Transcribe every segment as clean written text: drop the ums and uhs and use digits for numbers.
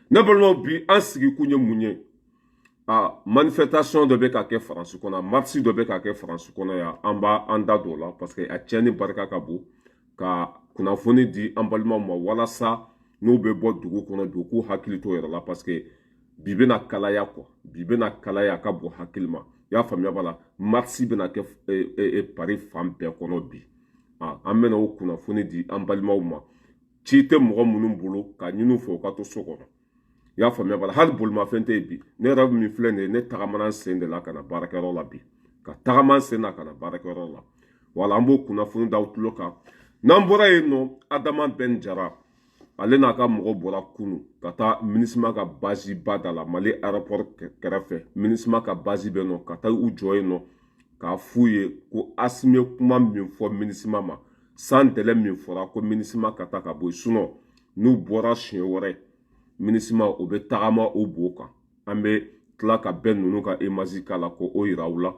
Ne balimaw, bi an sigikun ye mun ye? A manifestation dɔ bɛ ka kɛ Faransi kɔnɔ, marche dɔ bɛ ka kɛ Faransi kɔnɔ yan. An b'a an da don o la parce que a tiɲɛni barika ka bon, ka kunnafoni di an balimaw ma walasa n'u bɛ bɔ dugu kɔnɔ bi, u k'u hakili to yɛrɛ la, parce que bi bɛna kalaya quoi, bi bɛna kalaya ka bon hakili ma. I y'a faamuya b'a la, marche bɛna kɛ Paris fan bɛɛ kɔnɔ bi. An bɛna o kunnafoni di an balimaw ma. Ci tɛ mɔgɔ minnu bolo, ka ɲini u fɛ u ka to so kɔnɔ. I y'a faamuya b'a la, hali bolimafɛn tɛ yen bi. Ne yɛrɛ min filɛ nin ye, ne tagamana n sen de la ka na baarakɛyɔrɔ la bi, ka tagama n sen na ka na baarakɛyɔrɔ la. Wala an b'o kunnafoni d'aw tulo kan. N'an bɔra yen nɔ, Adama Ben Jara, ale n'a ka mɔgɔ bɔra kunu ka taa MINUSMA ka base ba da la Mali aéroport kɛrɛfɛ. MINUSMA ka base bɛ nɔ, ka taa u jɔ yen nɔ k'a f'u ye ko Asimi ye kuma min fɔ MINUSMA ma, sans délai min fɔra ko MINUSMA ka taa ka bɔ yen, sinon n'u bɔra siɲɛ wɛrɛ, MINUSMA o bɛ tagama o bo kan. An bɛ tila ka bɛɛ ninnu ka image k'a la k'o yira u la.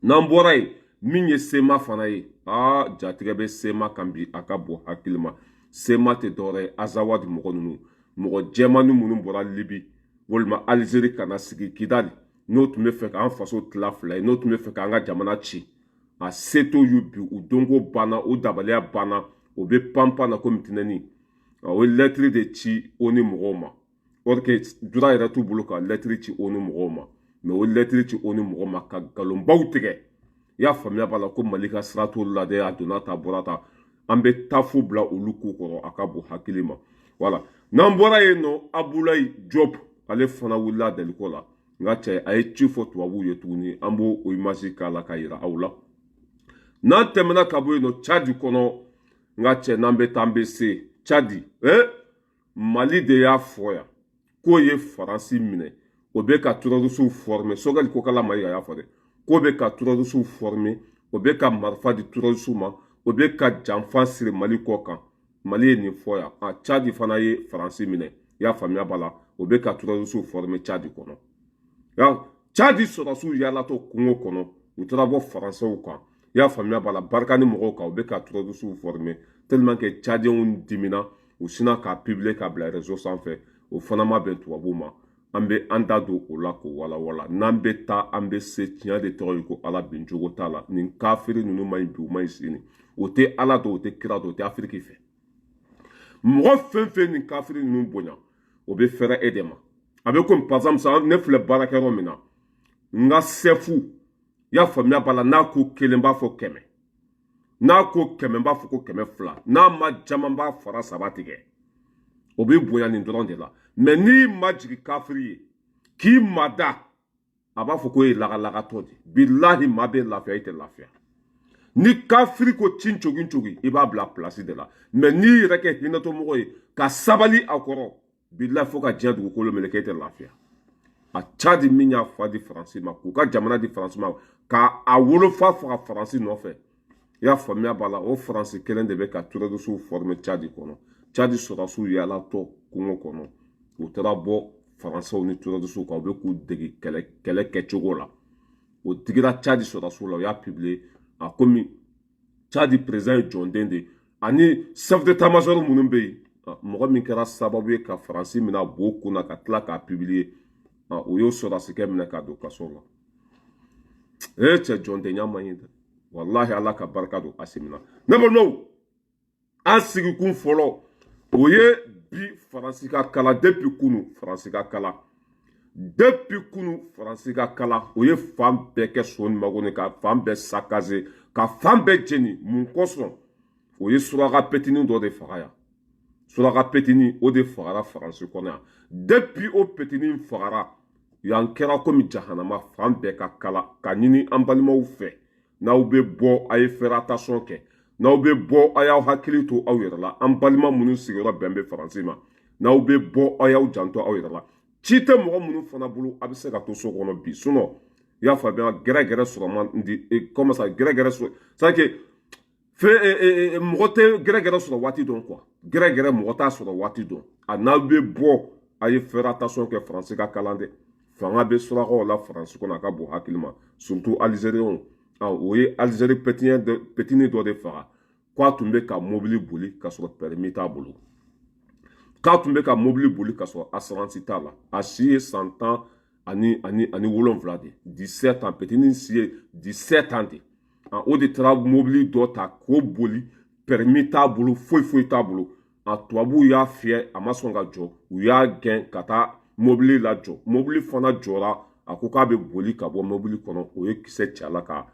N'an bɔra yen, min ye CMA fana ye, aa, jatigɛ bɛ CMA kan bi, a ka bon hakili ma. CMA tɛ dɔwɛrɛ ye, Azawadi mɔgɔ ninnu, mɔgɔ jɛmani minnu bɔra Libi walima Alizeri ka na sigi Kidali, n'o tun bɛ fɛ k'an faso tila fila ye, n'o tun bɛ fɛ k'an ka jamana ci, a se t'o y'u bi. U donko banna, u dabaliya banna, o bɛ panpan na komi tɛnɛni. O ye lɛtiri de ci ONU mɔgɔw ma, or que droit yɛrɛ t'u bolo ka lɛtiri ci ONU mɔgɔw ma. Mais o lɛtiri ci ONU mɔgɔw ma ka nkalonbaw tigɛ. I y'a faamuya b'a la ko Mali ka sira t'olu la dɛ. A donna ta, a bɔra ta, an bɛ tafu bila olu ko kɔrɔ, a ka bon hakili ma. Wala n'an bɔra yen nɔ, Abulayi Job, ale fana wulila daliko la. N ka cɛ, a ye ci fɔ tubabuw ye tuguni. An b'o o image k'a la ka yira aw la. N'an tɛmɛna ka bɔ yen nɔ, Cadi kɔnɔ, n ka cɛ, n'an bɛ taa, an bɛ se Cadi. Mali de y'a fɔ yan k'o ye Faransi minɛ, o bɛ ka terroristew former. Sogɛli Kokala Mayiga y'a fɔ dɛ k'o bɛ ka terroristew former, o bɛ ka marifa di terroristew ma, o bɛ ka janfa siri Mali kɔ kan. Mali ye nin fɔ yan. A Cadi fana ye Faransi minɛ. I y'a faamuya b'a la, o bɛ ka terroristew former Cadi kɔnɔ. Cadi sɔrɔsiw yaalatɔ kungo kɔnɔ, u taara bɔ Faransɛw kan. I y'a faamuya b'a la, Barikani mɔgɔw kan, u bɛ ka terroristew former, tellement que Tchadiens dimina, u sinna k'a publier k'a bila réseau sanfɛ. O fana ma bɛn tubabuw ma. An bɛ an da don o la k'o walawala. N'an bɛ taa, an bɛ se. Tiɲɛ de tɔgɔ ye ko Ala bin cogo t'a la. Nin kafiri ninnu ma ɲi bi, u ma ɲi sini. O tɛ Ala dɔn, o tɛ kira dɔn, o tɛ Afiriki fɛ. Mɔgɔ fɛn fɛn nin kafiri ninnu bonya, o bɛ fɛrɛ e de ma. A bɛ komi par exemple sisan, ne filɛ baarakɛyɔrɔ min na, n ka chef, i y'a faamuya b'a la, n'a ko kelen, b'a fɔ 100, n'a ko 100, n b'a fɔ ko 200, n'a ma caman, b'a fara saba tigɛ. O bɛ bonya nin dɔrɔn de la. Mais n'i ma jigin kafiri ye k'i mada, a b'a fɔ ko e ye lagalagatɔ de. Bilahi, maa bɛ lafiya, e tɛ lafiya. Ni kafiri ko cin cogi cogi, i b'a bila place de la. Mais n'i yɛrɛ kɛ hinɛtɔmɔgɔ ye ka sabali a kɔrɔ, bilahi, fo ka diɲɛ dugukolo meleke, e tɛ lafiya. A Cadi min y'a fa di Faransi ma, k'u ka jamana di Faransi ma, k'a a wolofa faga Faransi nɔfɛ, i y'a faamuya b'a la, o Faransi kelen de bɛ ka terroristew former Cadi kɔnɔ. Cadi sɔrɔsiw yaalatɔ kungo kɔnɔ, u taara bɔ Faransɛw ni terroristew kan, u bɛ k'u dege kɛlɛ kɛlɛ kɛcogo la. O digira Cadi sɔrɔsiw la, u y'a publier. A komi Cadi président ye jɔnden de ani chef d'état major minnu bɛ yen, mɔgɔ min kɛra sababu ye ka Faransi minɛ a bo kun na ka tila k'a publier, o y'o sɔrɔsikɛ minɛ k'a don kaso la. E cɛ, jɔndenya man ɲi dɛ, walahi. Ala ka barika don Asimi na. Ne balimaw, an sigikun fɔlɔ, o ye bi Faransi ka kala. Depuis kunu, Faransi ka kala, depuis kunu, Faransi ka kala, o ye fan bɛɛ kɛ so ni magoni, ka fan bɛɛ saccager, ka fan bɛɛ jeni. Mun kosɔn? O ye suraka petinin dɔ de faga yan. Suraka petinin o de fagara Faransi kɔnɔ yan. Depuis o petinin fagara, yan kɛra komi jahanama, fan bɛɛ ka kala. Ka ɲini an balimaw fɛ, n'aw bɛ bɔ, a ye faire attention kɛ. N'aw bɛ bɔ, a y'aw hakili to aw yɛrɛ la. An balima minnu sigiyɔrɔ bɛn bɛ Faransi ma, n'aw bɛ bɔ, aw y'aw janto aw yɛrɛ la. Ci tɛ mɔgɔ minnu fana bolo, a bɛ se ka to so kɔnɔ bi. Sinon, i y'a faamuya, gɛrɛgɛrɛ sɔrɔ man di. Comment ça, gɛrɛgɛrɛ sɔrɔ? C'est à dire que fɛn mɔgɔ tɛ gɛrɛgɛrɛ sɔrɔ waati dɔn quoi. Gɛrɛgɛrɛ, mɔgɔ t'a sɔrɔ waati dɔn. A n'aw bɛ bɔ, a ye faire attention kɛ. Faransi ka kalan dɛ, fanga bɛ surakaw la Faransi kɔnɔ, a ka bon hakili ma, surtout Algériens. O ye Algérie petinin dɔ de faga, k'a tun bɛ ka mobili boli ka sɔrɔ permis t'a bolo. K'a tun bɛ ka mobili boli ka sɔrɔ assurance t'a la. A si ye san 17 de, 17 ans. Petini si ye 17 ans de. O de taara mobili dɔ ta k'o boli, permis t'a bolo, foyi foyi t'a bolo. A tubabuw y'a fiyɛ, a ma sɔn ka jɔ, u y'a gɛn ka taa mobili lajɔ. Mobili fana jɔra, a ko k'a bɛ boli ka bɔ mobili kɔnɔ, o ye kisɛ ci a la ka,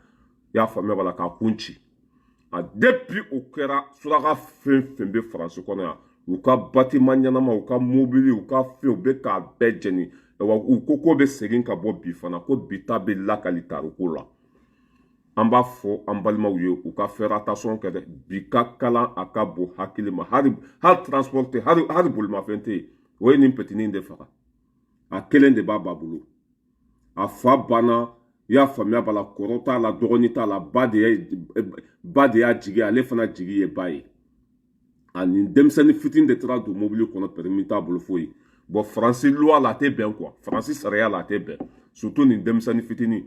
i y'a faamuya b'a la, k'a kun ci. A depuis o kɛra, suraka fɛn fɛn bɛ Faransi kɔnɔ yan, u ka bâtiment ɲɛnama, u ka mobili, u ka fɛn, u bɛ k'a bɛɛ jɛni. Wa u ko k'o bɛ segin ka bɔ bi fana, ko bi ta bɛ lakali tariko la. An b'a fɔ an balimaw ye, u ka faire attention kɛ dɛ. Bi ka kalan, a ka bon hakili ma. Hali hali transport tɛ, hali hali bolimafɛn tɛ yen. O ye nin petinin de faga. A kelen de b'a ba bolo, a fa banna, i y'a faamuya b'a la, kɔrɔ t'a la, dɔgɔnin t'a la, ba de y'a jigi, ale fana jigi ye ba ye. A nin denmisɛnnin fitinin de taara don mobili kɔnɔ, permis t'a bolo, foyi. Bon, Faransi loi la, a tɛ bɛn quoi. Faransi sariya la, a tɛ bɛn, surtout nin denmisɛnnin fitinin,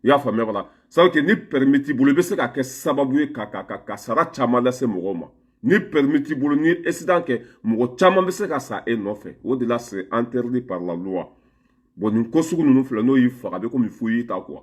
i y'a faamuya b'a la. C'est que ni permis t'i bolo, i bɛ se ka kɛ sababu ye ka kasara caman lase mɔgɔw ma. Ni permis t'i bolo, ni accident kɛ, mɔgɔ caman bɛ se ka sa e nɔfɛ. O de la, c'est interdit par la loi. Bon, nin ko sugu ninnu filɛ, n'o y'i faga, a bɛ komi fo y'i ta quoi.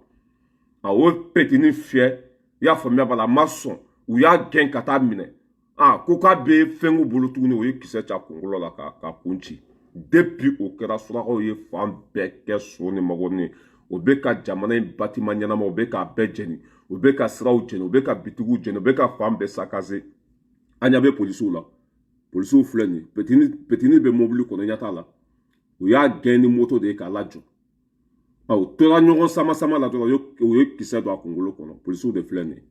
A o petini fiyɛ, i y'a faamuya b'a la, a ma sɔn, u y'a gɛn ka taa minɛ. A ko k'a bɛ fɛnko bolo tuguni, o ye kisɛ ci a kunkolo la ka kun ci. Depuis o kɛra, surakaw ye fan bɛɛ kɛ so ni magɔni ye. O bɛ ka jamana in bâtiment ɲɛnama, o bɛ k'a bɛɛ jɛni, u bɛ ka siraw jɛni, u bɛ ka bitigiw jɛni, u bɛ ka fan bɛɛ saccager. An ɲɛ bɛ polisiw la, polisiw filɛ nin ye. Petini petini bɛ mobili kɔnɔ, ɲɛ t'a la. U y'a gɛn ni moto de ye k'a lajɔ. U tora ɲɔgɔn sama sama la dɔrɔn, u ye kisɛ don a kunkolo kɔnɔ. Polisiw de filɛ nin ye.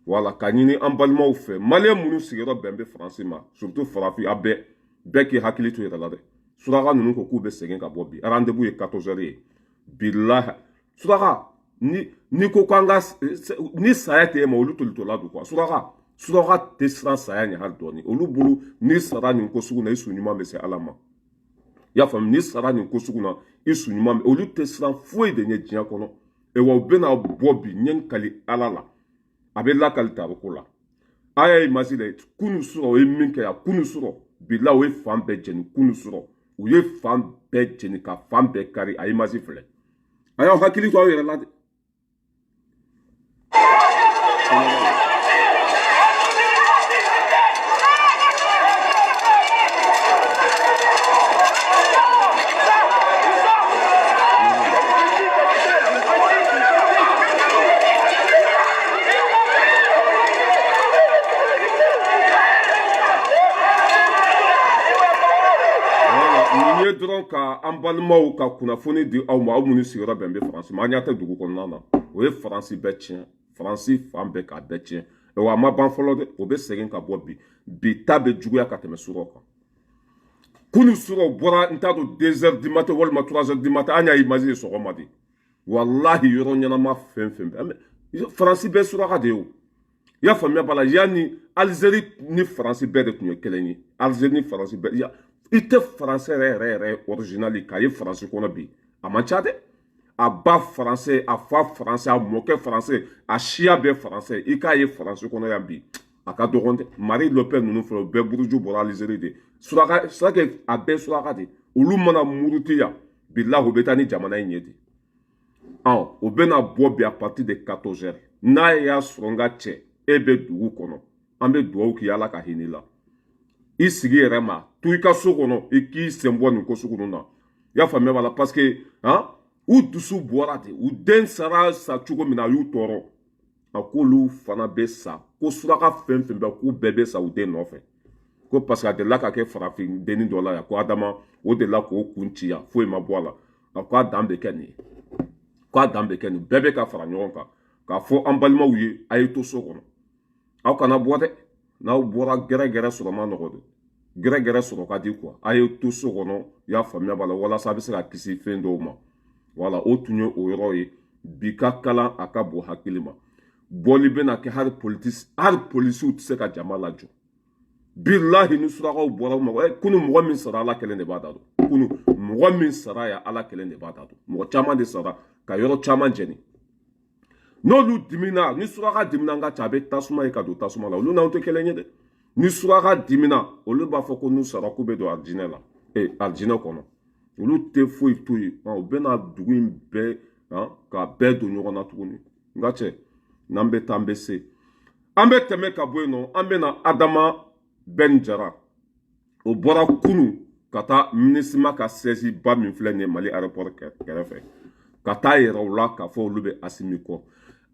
Wala ka ɲini an balimaw fɛ, Maliyɛn minnu sigiyɔrɔ bɛn bɛ Faransi ma, surtout farafin, a bɛɛ bɛɛ k'i hakili to yɛrɛ la dɛ. Suraka ninnu ko k'u bɛ segin ka bɔ bi, rendez-vous ye 14 heures ye. Bilahi, suraka ni n'i ko k'an ka ni saya tɛ e ma, olu tolitɔla don quoi. Suraka tɛ siran saya ɲɛ hali dɔɔni. Olu bolo, n'i sara nin ko sugu na, i su ɲuman bɛ se Ala ma, i y'a faamu? N'i sara nin ko sugu na, i su ɲuman bɛ. Olu tɛ siran foyi de ɲɛ diɲɛ kɔnɔ. Wa u bɛna bɔ bi, ɲɛ n kali Ala la, a bɛ lakali tariko la. A y'a image lajɛ kunu sɔrɔ, o ye min kɛ yan kunu sɔrɔ, bila o ye fan bɛɛ jɛni. Kunu sɔrɔ, u ye fan bɛɛ jɛni ka fan bɛɛ kari. A image filɛ, a y'aw hakili to aw yɛrɛ la dɛ. Nin ye dɔrɔn ka an balimaw ka kunnafoni di aw ma, aw minnu sigiyɔrɔ bɛn bɛ Faransi ma. An ɲɛ tɛ dugu kɔnɔna na, o ye Faransi bɛɛ tiɲɛ, Faransi fan bɛɛ k'a bɛɛ tiɲɛ. Wa a ma ban fɔlɔ dɛ, o bɛ segin ka bɔ bi. Bi ta bɛ juguya ka tɛmɛ surɔ kan. Kunu surɔ bɔra, n t'a dɔn, 2 heures du matin walima 3 heures du matin, an y'a image ye sɔgɔma de. Walahi, yɔrɔ ɲɛnama fɛn fɛn bɛ Faransi bɛɛ suraka de ye o, i y'a faamuya b'a la. Yanni Alizeri ni Faransi bɛɛ de tun ye kelen ye. Alizeri ni Faransi bɛɛ, i tɛ Faransɛ yɛrɛ yɛrɛ yɛrɛ original k'a ye Faransi kɔnɔ bi, a man ca dɛ. A ba Faransɛ, a fa Faransɛ, a mɔkɛ Faransɛ, a siya bɛɛ Faransɛ, i k'a ye Faransi kɔnɔ yan bi, a ka dɔgɔn dɛ. Marine Le Pen ninnu filɛ, o bɛɛ buruju bɔra Alizeri de. Suraka suraka, a bɛɛ suraka de. Olu mana muruti yan, bilahi, u bɛ taa ni jamana in ye de. Ɔ o bɛna bɔ bi à partir de 14 heures. N'a y'a sɔrɔ n ka cɛ, e bɛ dugu kɔnɔ, an bɛ dugawu k'i, Ala ka hinɛ la. I sigi yɛrɛ ma to i ka so kɔnɔ, i k'i sen bɔ nin ko sugu ninnu na, i y'a faamuya b'a la. Parce que han, u dusu bɔra de, u den sara sa cogo min na, a y'u tɔɔrɔ. A k'olu fana bɛ sa, ko suraka fɛn fɛn bɛ, k'u bɛɛ bɛ sa u den nɔfɛ. Ko parce que a delila ka kɛ farafin dennin dɔ la yan, ko Adama, o delila k'o kun ci yan, foyi ma bɔ a la. A ko a dan bɛ kɛ nin ye, k'a dan bɛ kɛ nin. Bɛɛ bɛ ka fara ɲɔgɔn kan k'a fɔ an balimaw ye, a ye to so kɔnɔ, aw kana bɔ dɛ. N'aw bɔra, gɛrɛgɛrɛ sɔrɔ ma nɔgɔ dɛ, gɛrɛgɛrɛ sɔrɔ ka di quoi. A ye to so kɔnɔ, i y'a faamuya b'a la, walasa a bɛ se ka kisi fɛn dɔw ma. Wala o tun ye o yɔrɔ ye. Bi ka kalan, a ka bon hakili ma. Bɔli bɛna kɛ, hali polisi, hali polisiw tɛ se ka jama lajɔ. Bilahi, ni surakaw bɔra mɔgɔ kunu, mɔgɔ min sara, Ala kelen de b'a da dɔn. Kunu mɔgɔ min sara ya, Ala kelen de b'a da dɔn. Mɔgɔ caman de sara ka yɔrɔ caman jɛni. N'olu dimina, ni suraka dimina, an ka ca, a bɛ tasuma ye ka don tasuma la. Olu n'anw tɛ kelen ye dɛ. Ni suraka dimina, olu b'a fɔ ko n'u sara, k'u bɛ don arijinɛ la, arijinɛ kɔnɔ. Olu tɛ foyi to yen. U bɛna dugu in bɛɛ ka bɛɛ don ɲɔgɔn na tuguni. N ka cɛ, n'an bɛ taa, an bɛ se, an bɛ tɛmɛ ka bɔ yen nɔ. An bɛ na Adama Ben Jara. O bɔra kunu ka taa MINUSMA ka siège ba min filɛ nin ye Mali aéroport kɛrɛfɛ, ka taa yɛrɛ u la k'a fɔ olu bɛ Asimi kɔ.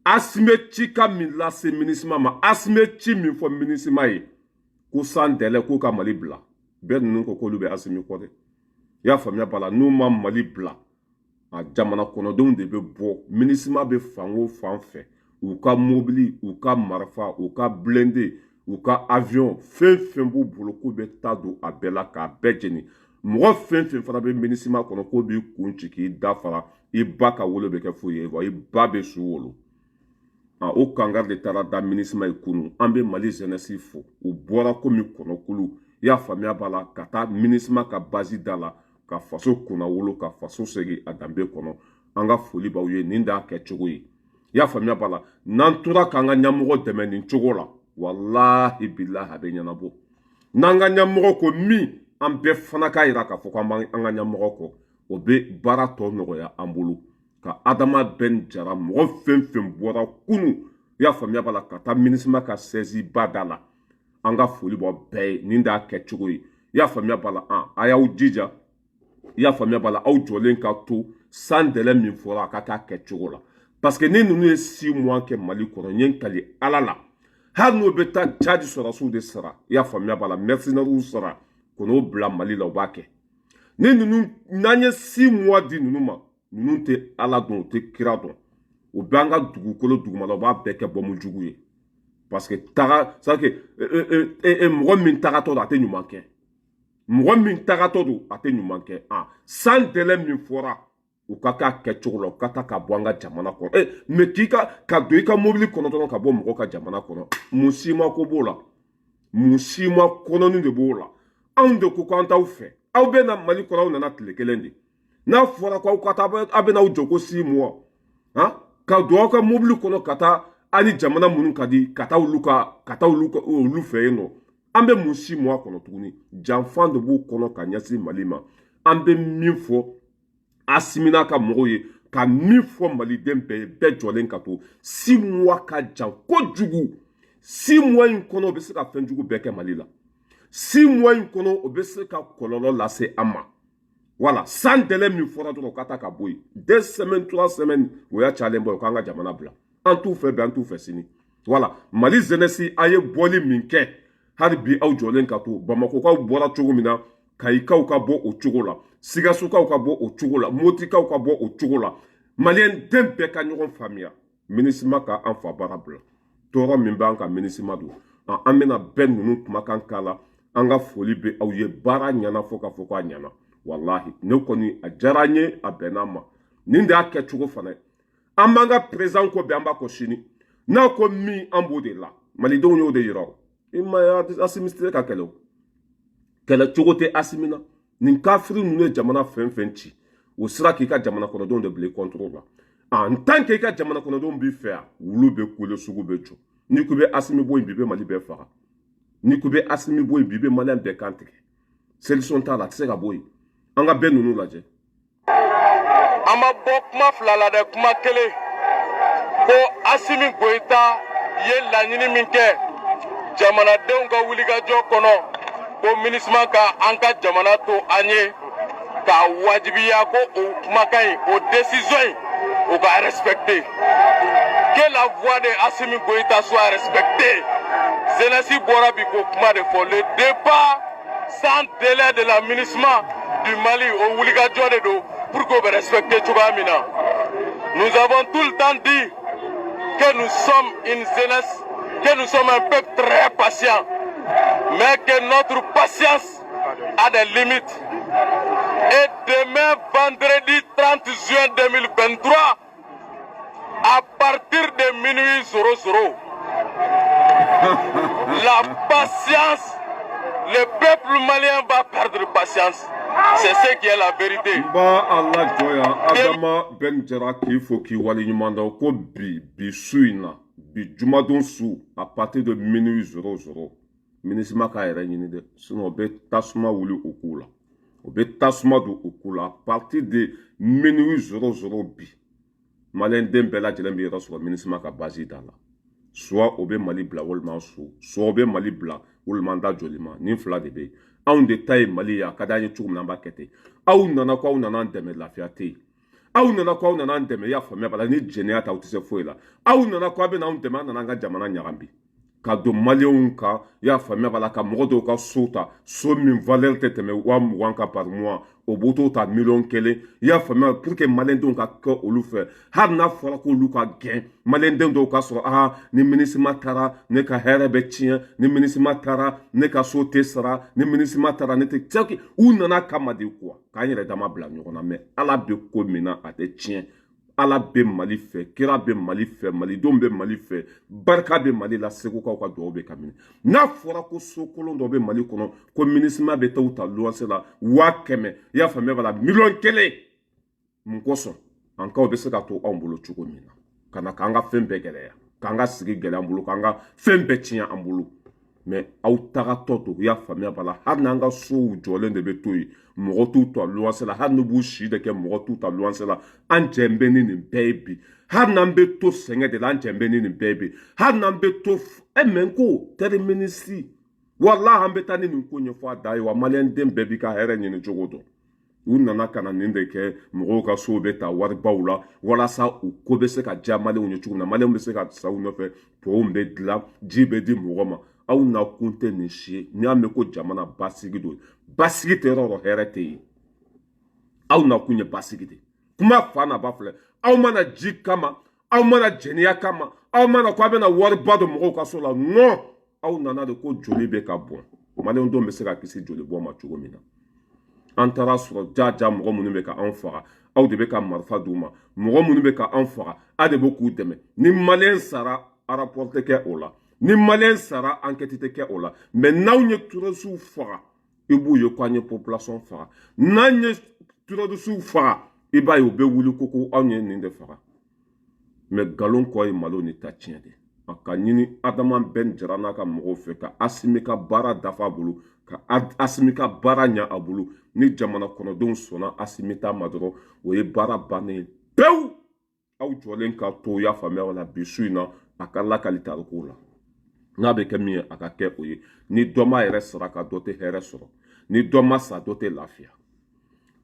Asimi cikan min lase MINUSMA ma, Asimi ci min fɔ MINUSMA ye ko sans délai k'u ka Mali bila. Bɛɛ ninnu ko k'olu bɛ Asimi kɔ dɛ. I y'a faamuya b'a la, n'u ma Mali bila, a jamana kɔnɔdenw de bɛ bɔ. MINUSMA bɛ fan o fan fɛ, u ka mobili, u ka marifa, u ka blindé, u ka avion, fɛn fɛn b'u bolo, k'u bɛ taa don a bɛɛ la k'a bɛɛ jeni. Mɔgɔ fɛn fɛn fana bɛ MINUSMA kɔnɔ, k'o b'i kun ci k'i da fara, i ba ka wolo bɛ kɛ foyi ye wa, i ba bɛ su wolo. A o kangari de taara da MINUSMA ye kunun. An bɛ Mali jeunesse fo, u bɔra komi kɔnɔkulu. I y'a faamuya b'a la, ka taa MINUSMA ka base da la, ka faso kunna wolo, ka faso segin a danbe kɔnɔ. An ka foli b'aw ye. Nin d'a kɛcogo ye. I y'a faamuya b'a la, n'an tora k'an ka ɲɛmɔgɔ dɛmɛ nin cogo la, walahi bilahi, a bɛ ɲɛnabɔ. N'an ka ɲɛmɔgɔ ko min, an bɛɛ fana k'a yira k'a fɔ k'an b'an ka ɲɛmɔgɔ kɔ, o bɛ baara tɔ nɔgɔya an bolo. Ka Adama Ben Jara, mɔgɔ fɛn fɛn bɔra kunu, i y'a faamuya b'a la, ka taa MINUSMA ka siège ba da la, an ka foli bɔ bɛɛ ye. Nin d'a kɛcogo ye. I y'a faamuya b'a la, a y'aw jija. I y'a faamuya b'a la, aw jɔlen ka to sans délai min fɔra, a ka k'a kɛcogo la, parce que ni ninnu ye 6 mois kɛ Mali kɔnɔ, n ye n kali Ala la, hali n'u bɛ taa Tchad sɔrɔsiw de sara, i y'a faamuya b'a la, mercenaires sara ko n'o bila Mali la, u b'a kɛ. Ni ninnu, n'an ye 6 mois di ninnu ma, ninnu tɛ Ala dɔn, u tɛ kira dɔn. U bɛ an ka dugukolo dugumala, u b'a bɛɛ kɛ bɔnmu jugu ye, parce que taga, c'est à dire que mɔgɔ min tagatɔ don, a tɛ ɲuman kɛ. Mɔgɔ min tagatɔ don, a tɛ ɲuman kɛ. Ah, sans délai min fɔra, u ka k'a kɛcogo la, u ka taa ka bɔ an ka jamana kɔnɔ. Mais k'i ka don i ka mobili kɔnɔ dɔrɔn ka bɔ mɔgɔ ka jamana kɔnɔ, mun sima ko b'o la? Mun sima kɔnɔni de b'o la? Anw de ko k'an t'aw fɛ. Aw bɛ na Mali kɔnɔ, aw nana tile kelen de. N'a fɔra ko aw ka taa, aw bɛ n'aw jɔ ko 6 mois, han, ka don aw ka mobili kɔnɔ ka taa hali jamana minnu ka di, ka taa olu ka, ka taa olu ka olu fɛ yen nɔ, an bɛ mun 6 mois kɔnɔ tuguni? Janfan de b'u kɔnɔ ka ɲɛsin Mali ma. An bɛ min fɔ Asimi n'a ka mɔgɔw ye, ka min fɔ maliden bɛɛ ye, bɛɛ jɔlen ka to, 6 mois ka jan kojugu. 6 mois in kɔnɔ, o bɛ se ka fɛn jugu bɛɛ kɛ Mali la. 6 mois in kɔnɔ, o bɛ se ka kɔlɔlɔ lase an ma. Wala sans délai min fɔra dɔrɔn, u ka taa ka bɔ yen. 2 semaines, 3 semaines, o y'a cayalen bɔ ye. U k'an ka jamana bila. An t'u fɛ bi, an t'u fɛ sini. Wala Mali jeunesse, a ye bɔli min kɛ, hali bi aw jɔlen ka to. Bamakɔkaw bɔra cogo min na, Kayikaw ka bɔ o cogo la, Sikasokaw ka bɔ o cogo la, Motikaw ka bɔ o cogo la. Maliyɛn den bɛɛ ka ɲɔgɔn faamuya. MINUSMA ka an fa baara bila. Tɔɔrɔ min b'an kan, MINUSMA don. An bɛna bɛɛ ninnu kumakan k'a la. An ka foli bɛ aw ye. Baara ɲɛna fo k'a fɔ k'a ɲɛna. Walahi, ne kɔni, a diyara n ye, a bɛnna ma. Nin de y'a kɛcogo fana ye. An b'an ka président kɔ bi, an b'a kɔ sini. N'a ko min, an b'o de la. Malidenw y'o de yira. O i ma ye, Asimi tɛ se ka kɛlɛ. O kɛlɛ cogo tɛ Asimi na. Nin kafiri ninnu ye jamana fɛn fɛn ci, o sera k'i ka jamana kɔnɔdenw de bila i contre la. En tant que i ka jamana kɔnɔdenw b'i fɛ yan, wulu bɛ kule, sugu bɛ jɔ. N'i ko i bɛ Asimi bɔ yen bi, i bɛ Mali bɛɛ faga. N'i ko i bɛ Asimi bɔ yen bi, i bɛ Maliyɛn bɛɛ kan tigɛ. Solution t'a la, a tɛ se ka bɔ yen. An ka bɛɛ ninnu lajɛ. An ma bɔ kuma fila la dɛ, kuma kelen ko Asimi Goyita ye laɲini min kɛ jamanadenw ka wulikajɔ kɔnɔ, ko MINUSMA ka an ka jamana to an ye k'a wajibiya, ko o kumakan in, o décision in, o ka respecter, que la voix de Assimi Goïta soit respectée. Jeunesse bɔra bi k'o kuma de fɔ. Le départ sans délai de la MINUSMA du Mali, o wulikajɔ de don pour k'o bɛ respecter cogoya min na. Nous avons tout le temps dit que nous sommes une jeunesse, que nous sommes un peuple très patient, mais que notre patience a des limites. Et demain, vendredi 30 juin 2023, à partir de minuit 00, la patience, le peuple malien va perdre patience. C'est ce qui est la vérité. N b'a Ala jɔ yan. Adama Ben Jara, k'i fo, k'i waleɲuman dɔn. Ko bi, bi su in na, bi jumadon su, à partir de minuit 00. MINUSMA k'a yɛrɛ ɲini dɛ, sinon o bɛ tasuma wuli o k'u la, o bɛ tasuma don o k'u la. À partir de minuit 00 bi, maliyɛn den bɛɛ lajɛlen bɛ yɔrɔ sɔrɔ MINUSMA ka base da la. Soit o bɛ Mali bila walima so, soit o bɛ Mali bila walima an da joli ma. Nin fila de bɛ yen. Anw de ta ye Mali ye, a ka d'an ye cogo min na, an b'a kɛ ten. Aw nana ko aw nana an dɛmɛ, lafiya tɛ yen. Aw nana ko aw nana an dɛmɛ, i y'a faamuya b'a la, ni jɛnɛya ta, aw tɛ se foyi la. Aw nana ko aw bɛ n'anw dɛmɛ, an nana an ka jamana ɲagami ka don maliyɛnw kan, i y'a faamuya b'a la, ka mɔgɔ dɔw ka so ta, so min valeur tɛ tɛmɛ 20 000 kan par mois, o b'o t'o ta miliyɔn 1, i y'a faamuya, pour que maliyɛndenw ka kɛ olu fɛ. Hali n'a fɔra k'olu ka gɛn, maliyɛnden dɔw ka sɔrɔ, aa, ni MINUSMA taara, ne ka hɛrɛ bɛ tiɲɛ, ni MINUSMA taara, ne ka so tɛ sara, ni MINUSMA taara, ne tɛ. U nana kama de quoi, k'an yɛrɛ dama bila ɲɔgɔn na. Mais Ala bɛ ko min na, a tɛ tiɲɛ. Ala bɛ Mali fɛ, kira bɛ Mali fɛ, malidenw bɛ Mali fɛ, barika bɛ Mali la, segukaw ka dugawu bɛ ka minɛ. N'a fɔra ko so kolon dɔ bɛ Mali kɔnɔ, ko MINUSMA bɛ taa u ta luwanse la 100 000, i y'a faamuya b'a la, miliyɔn 1, mun kosɔn? An kaw bɛ se ka to anw bolo cogo min na, ka na k'an ka fɛn bɛɛ gɛlɛya, k'an ka sigi gɛlɛya an bolo, k'an ka fɛn bɛɛ tiɲɛ an bolo. Mais aw tagatɔ don, i y'a faamuya b'a la, hali n'an ka sow jɔlen de bɛ to yen, mɔgɔ t'u ta luwanse la, hali n'u b'u si de kɛ, mɔgɔ t'u ta luwanse la. An jɛn bɛ ni nin bɛɛ ye bi. Hali n'an bɛ to sɛgɛn de la, an jɛn bɛ ni nin bɛɛ ye bi. Hali n'an bɛ to ɛ mɛ ko terminus, walahi, an bɛ taa ni nin ko ɲɛfɔ a da ye wa. Maliyɛn den bɛɛ b'i ka hɛrɛ ɲini cogo dɔn. U nana ka na nin de kɛ, mɔgɔw ka sow bɛ ta waribaw la, walasa u ko bɛ se ka diya maliyɛnw ye cogo min na, maliyɛnw bɛ se ka sa u nɔfɛ, pɔnw bɛ dilan, ji bɛ di mɔgɔ ma. Aw nakun tɛ nin si ye. N'i y'a mɛn ko jamana basigi don, basigi tɛ yɔrɔ o yɔrɔ, hɛrɛ tɛ yen. Aw nakun ye basigi de. Kuma fa n'a ba filɛ, aw mana ji kama, aw mana jɛnɛya kama, aw mana ko a bɛna wariba don mɔgɔw ka so la. Non, aw nana de ko joli bɛ ka bɔn, maliyɛn denw bɛ se ka kisi joli bɔn ma cogo min na. An taara sɔrɔ jaja mɔgɔ minnu bɛ ka anw faga, aw de bɛ ka marifa d'u ma. Mɔgɔ minnu bɛ ka anw faga, aw de bɛ k'u dɛmɛ. Ni maliyɛn sara, rapport tɛ kɛ o la. Ni maliyɛn sara, enquête tɛ kɛ o la. Mais n'anw ye terroristew faga, i b'u ye ko an ye population faga. N'an ye terroristew faga, i b'a ye u bɛ wuli ko anw ye nin de faga. Mais nkalon kɔ ye malo ni ta tiɲɛ de. A ka ɲini Adama Ben Jara n'a ka mɔgɔw fɛ ka Asimi ka baara dafa a bolo, ka Asimi ka baara ɲɛ a bolo. Ni jamana kɔnɔdenw sɔnna Asimi ta ma dɔrɔn, o ye baara bannen ye pewu. Aw jɔlen ka to, y'a faamuya wala bi su in na, a ka lakali tariko la, n'a bɛ kɛ min ye, a ka kɛ o ye. Ni dɔ ma yɛrɛ sara ka dɔ tɛ hɛrɛ sɔrɔ, ni dɔ ma sa, dɔ tɛ lafiya.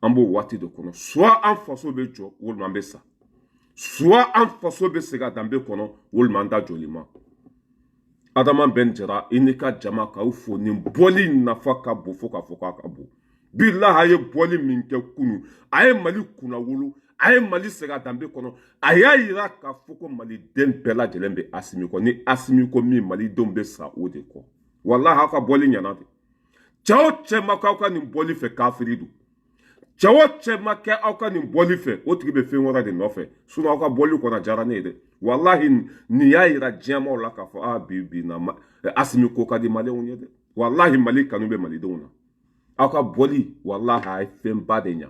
An b'o waati de kɔnɔ. Soit an faso bɛ jɔ walima an bɛ sa, soit an faso bɛ segin a danbe kɔnɔ walima an da joli ma. Adama Ben Jara, i n'i ka jama, k'aw fo. Nin bɔli nafa ka bon fo k'a fɔ k'a ka bon. Bilahi, a ye bɔli min kɛ kunu, a ye Mali kunnawolo, a ye Mali segin a danbe kɔnɔ. A y'a yira k'a fɔ ko maliden bɛɛ lajɛlen bɛ Asimi kɔ. Ni Asimi ko min, malidenw bɛ sa o de kɔ. Walahi, aw ka bɔli ɲɛna de. Cɛ o cɛ ma k'aw ka nin bɔli fɛ, kafiri don. Cɛ o cɛ ma kɛ aw ka nin bɔli fɛ, o tigi bɛ fɛn wɛrɛ de nɔfɛ. Sinon aw ka bɔli kɔnɔ diyara ne ye dɛ. Walahi, nin y'a yira diɲɛmaw la k'a fɔ aa, bi bi na, Asimi ko ka di maliyɛnw ye dɛ. Walahi, Mali kanu bɛ malidenw na. Aw ka bɔli, walahi, a ye fɛnba de ɲa.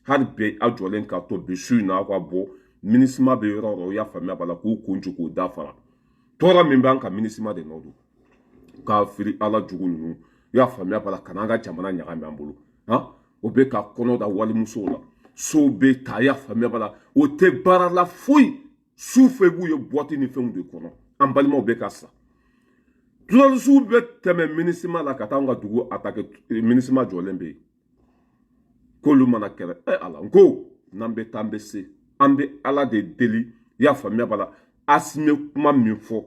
Hali bi, aw jɔlen ka to bi su in na, aw ka bɔ. MINUSMA bɛ yɔrɔ o yɔrɔ, i y'a faamuya b'a la, k'u kun ci k'u da fara. Tɔɔrɔ min b'an kan, MINUSMA de nɔ don. K'a firi Ala jugu ninnu, i y'a faamuya b'a la, ka n'an ka jamana ɲagami an bolo. Han, o bɛ ka kɔnɔ da walimusow la, sow bɛ ta, i y'a faamuya b'a la, o tɛ baara la foyi. Su fɛ, i b'u ye boîte ni fɛnw de kɔnɔ. An balimaw bɛ ka sa. Terroristew bɛ tɛmɛ MINUSMA la ka taa an ka dugu attaquer, MINUSMA jɔlen bɛ yen k'olu mana kɛlɛ. Ɛ Ala, n ko n'an bɛ taa, an bɛ se. An bɛ Ala de deli, i y'a faamuya b'a la. Asimi kuma min fɔ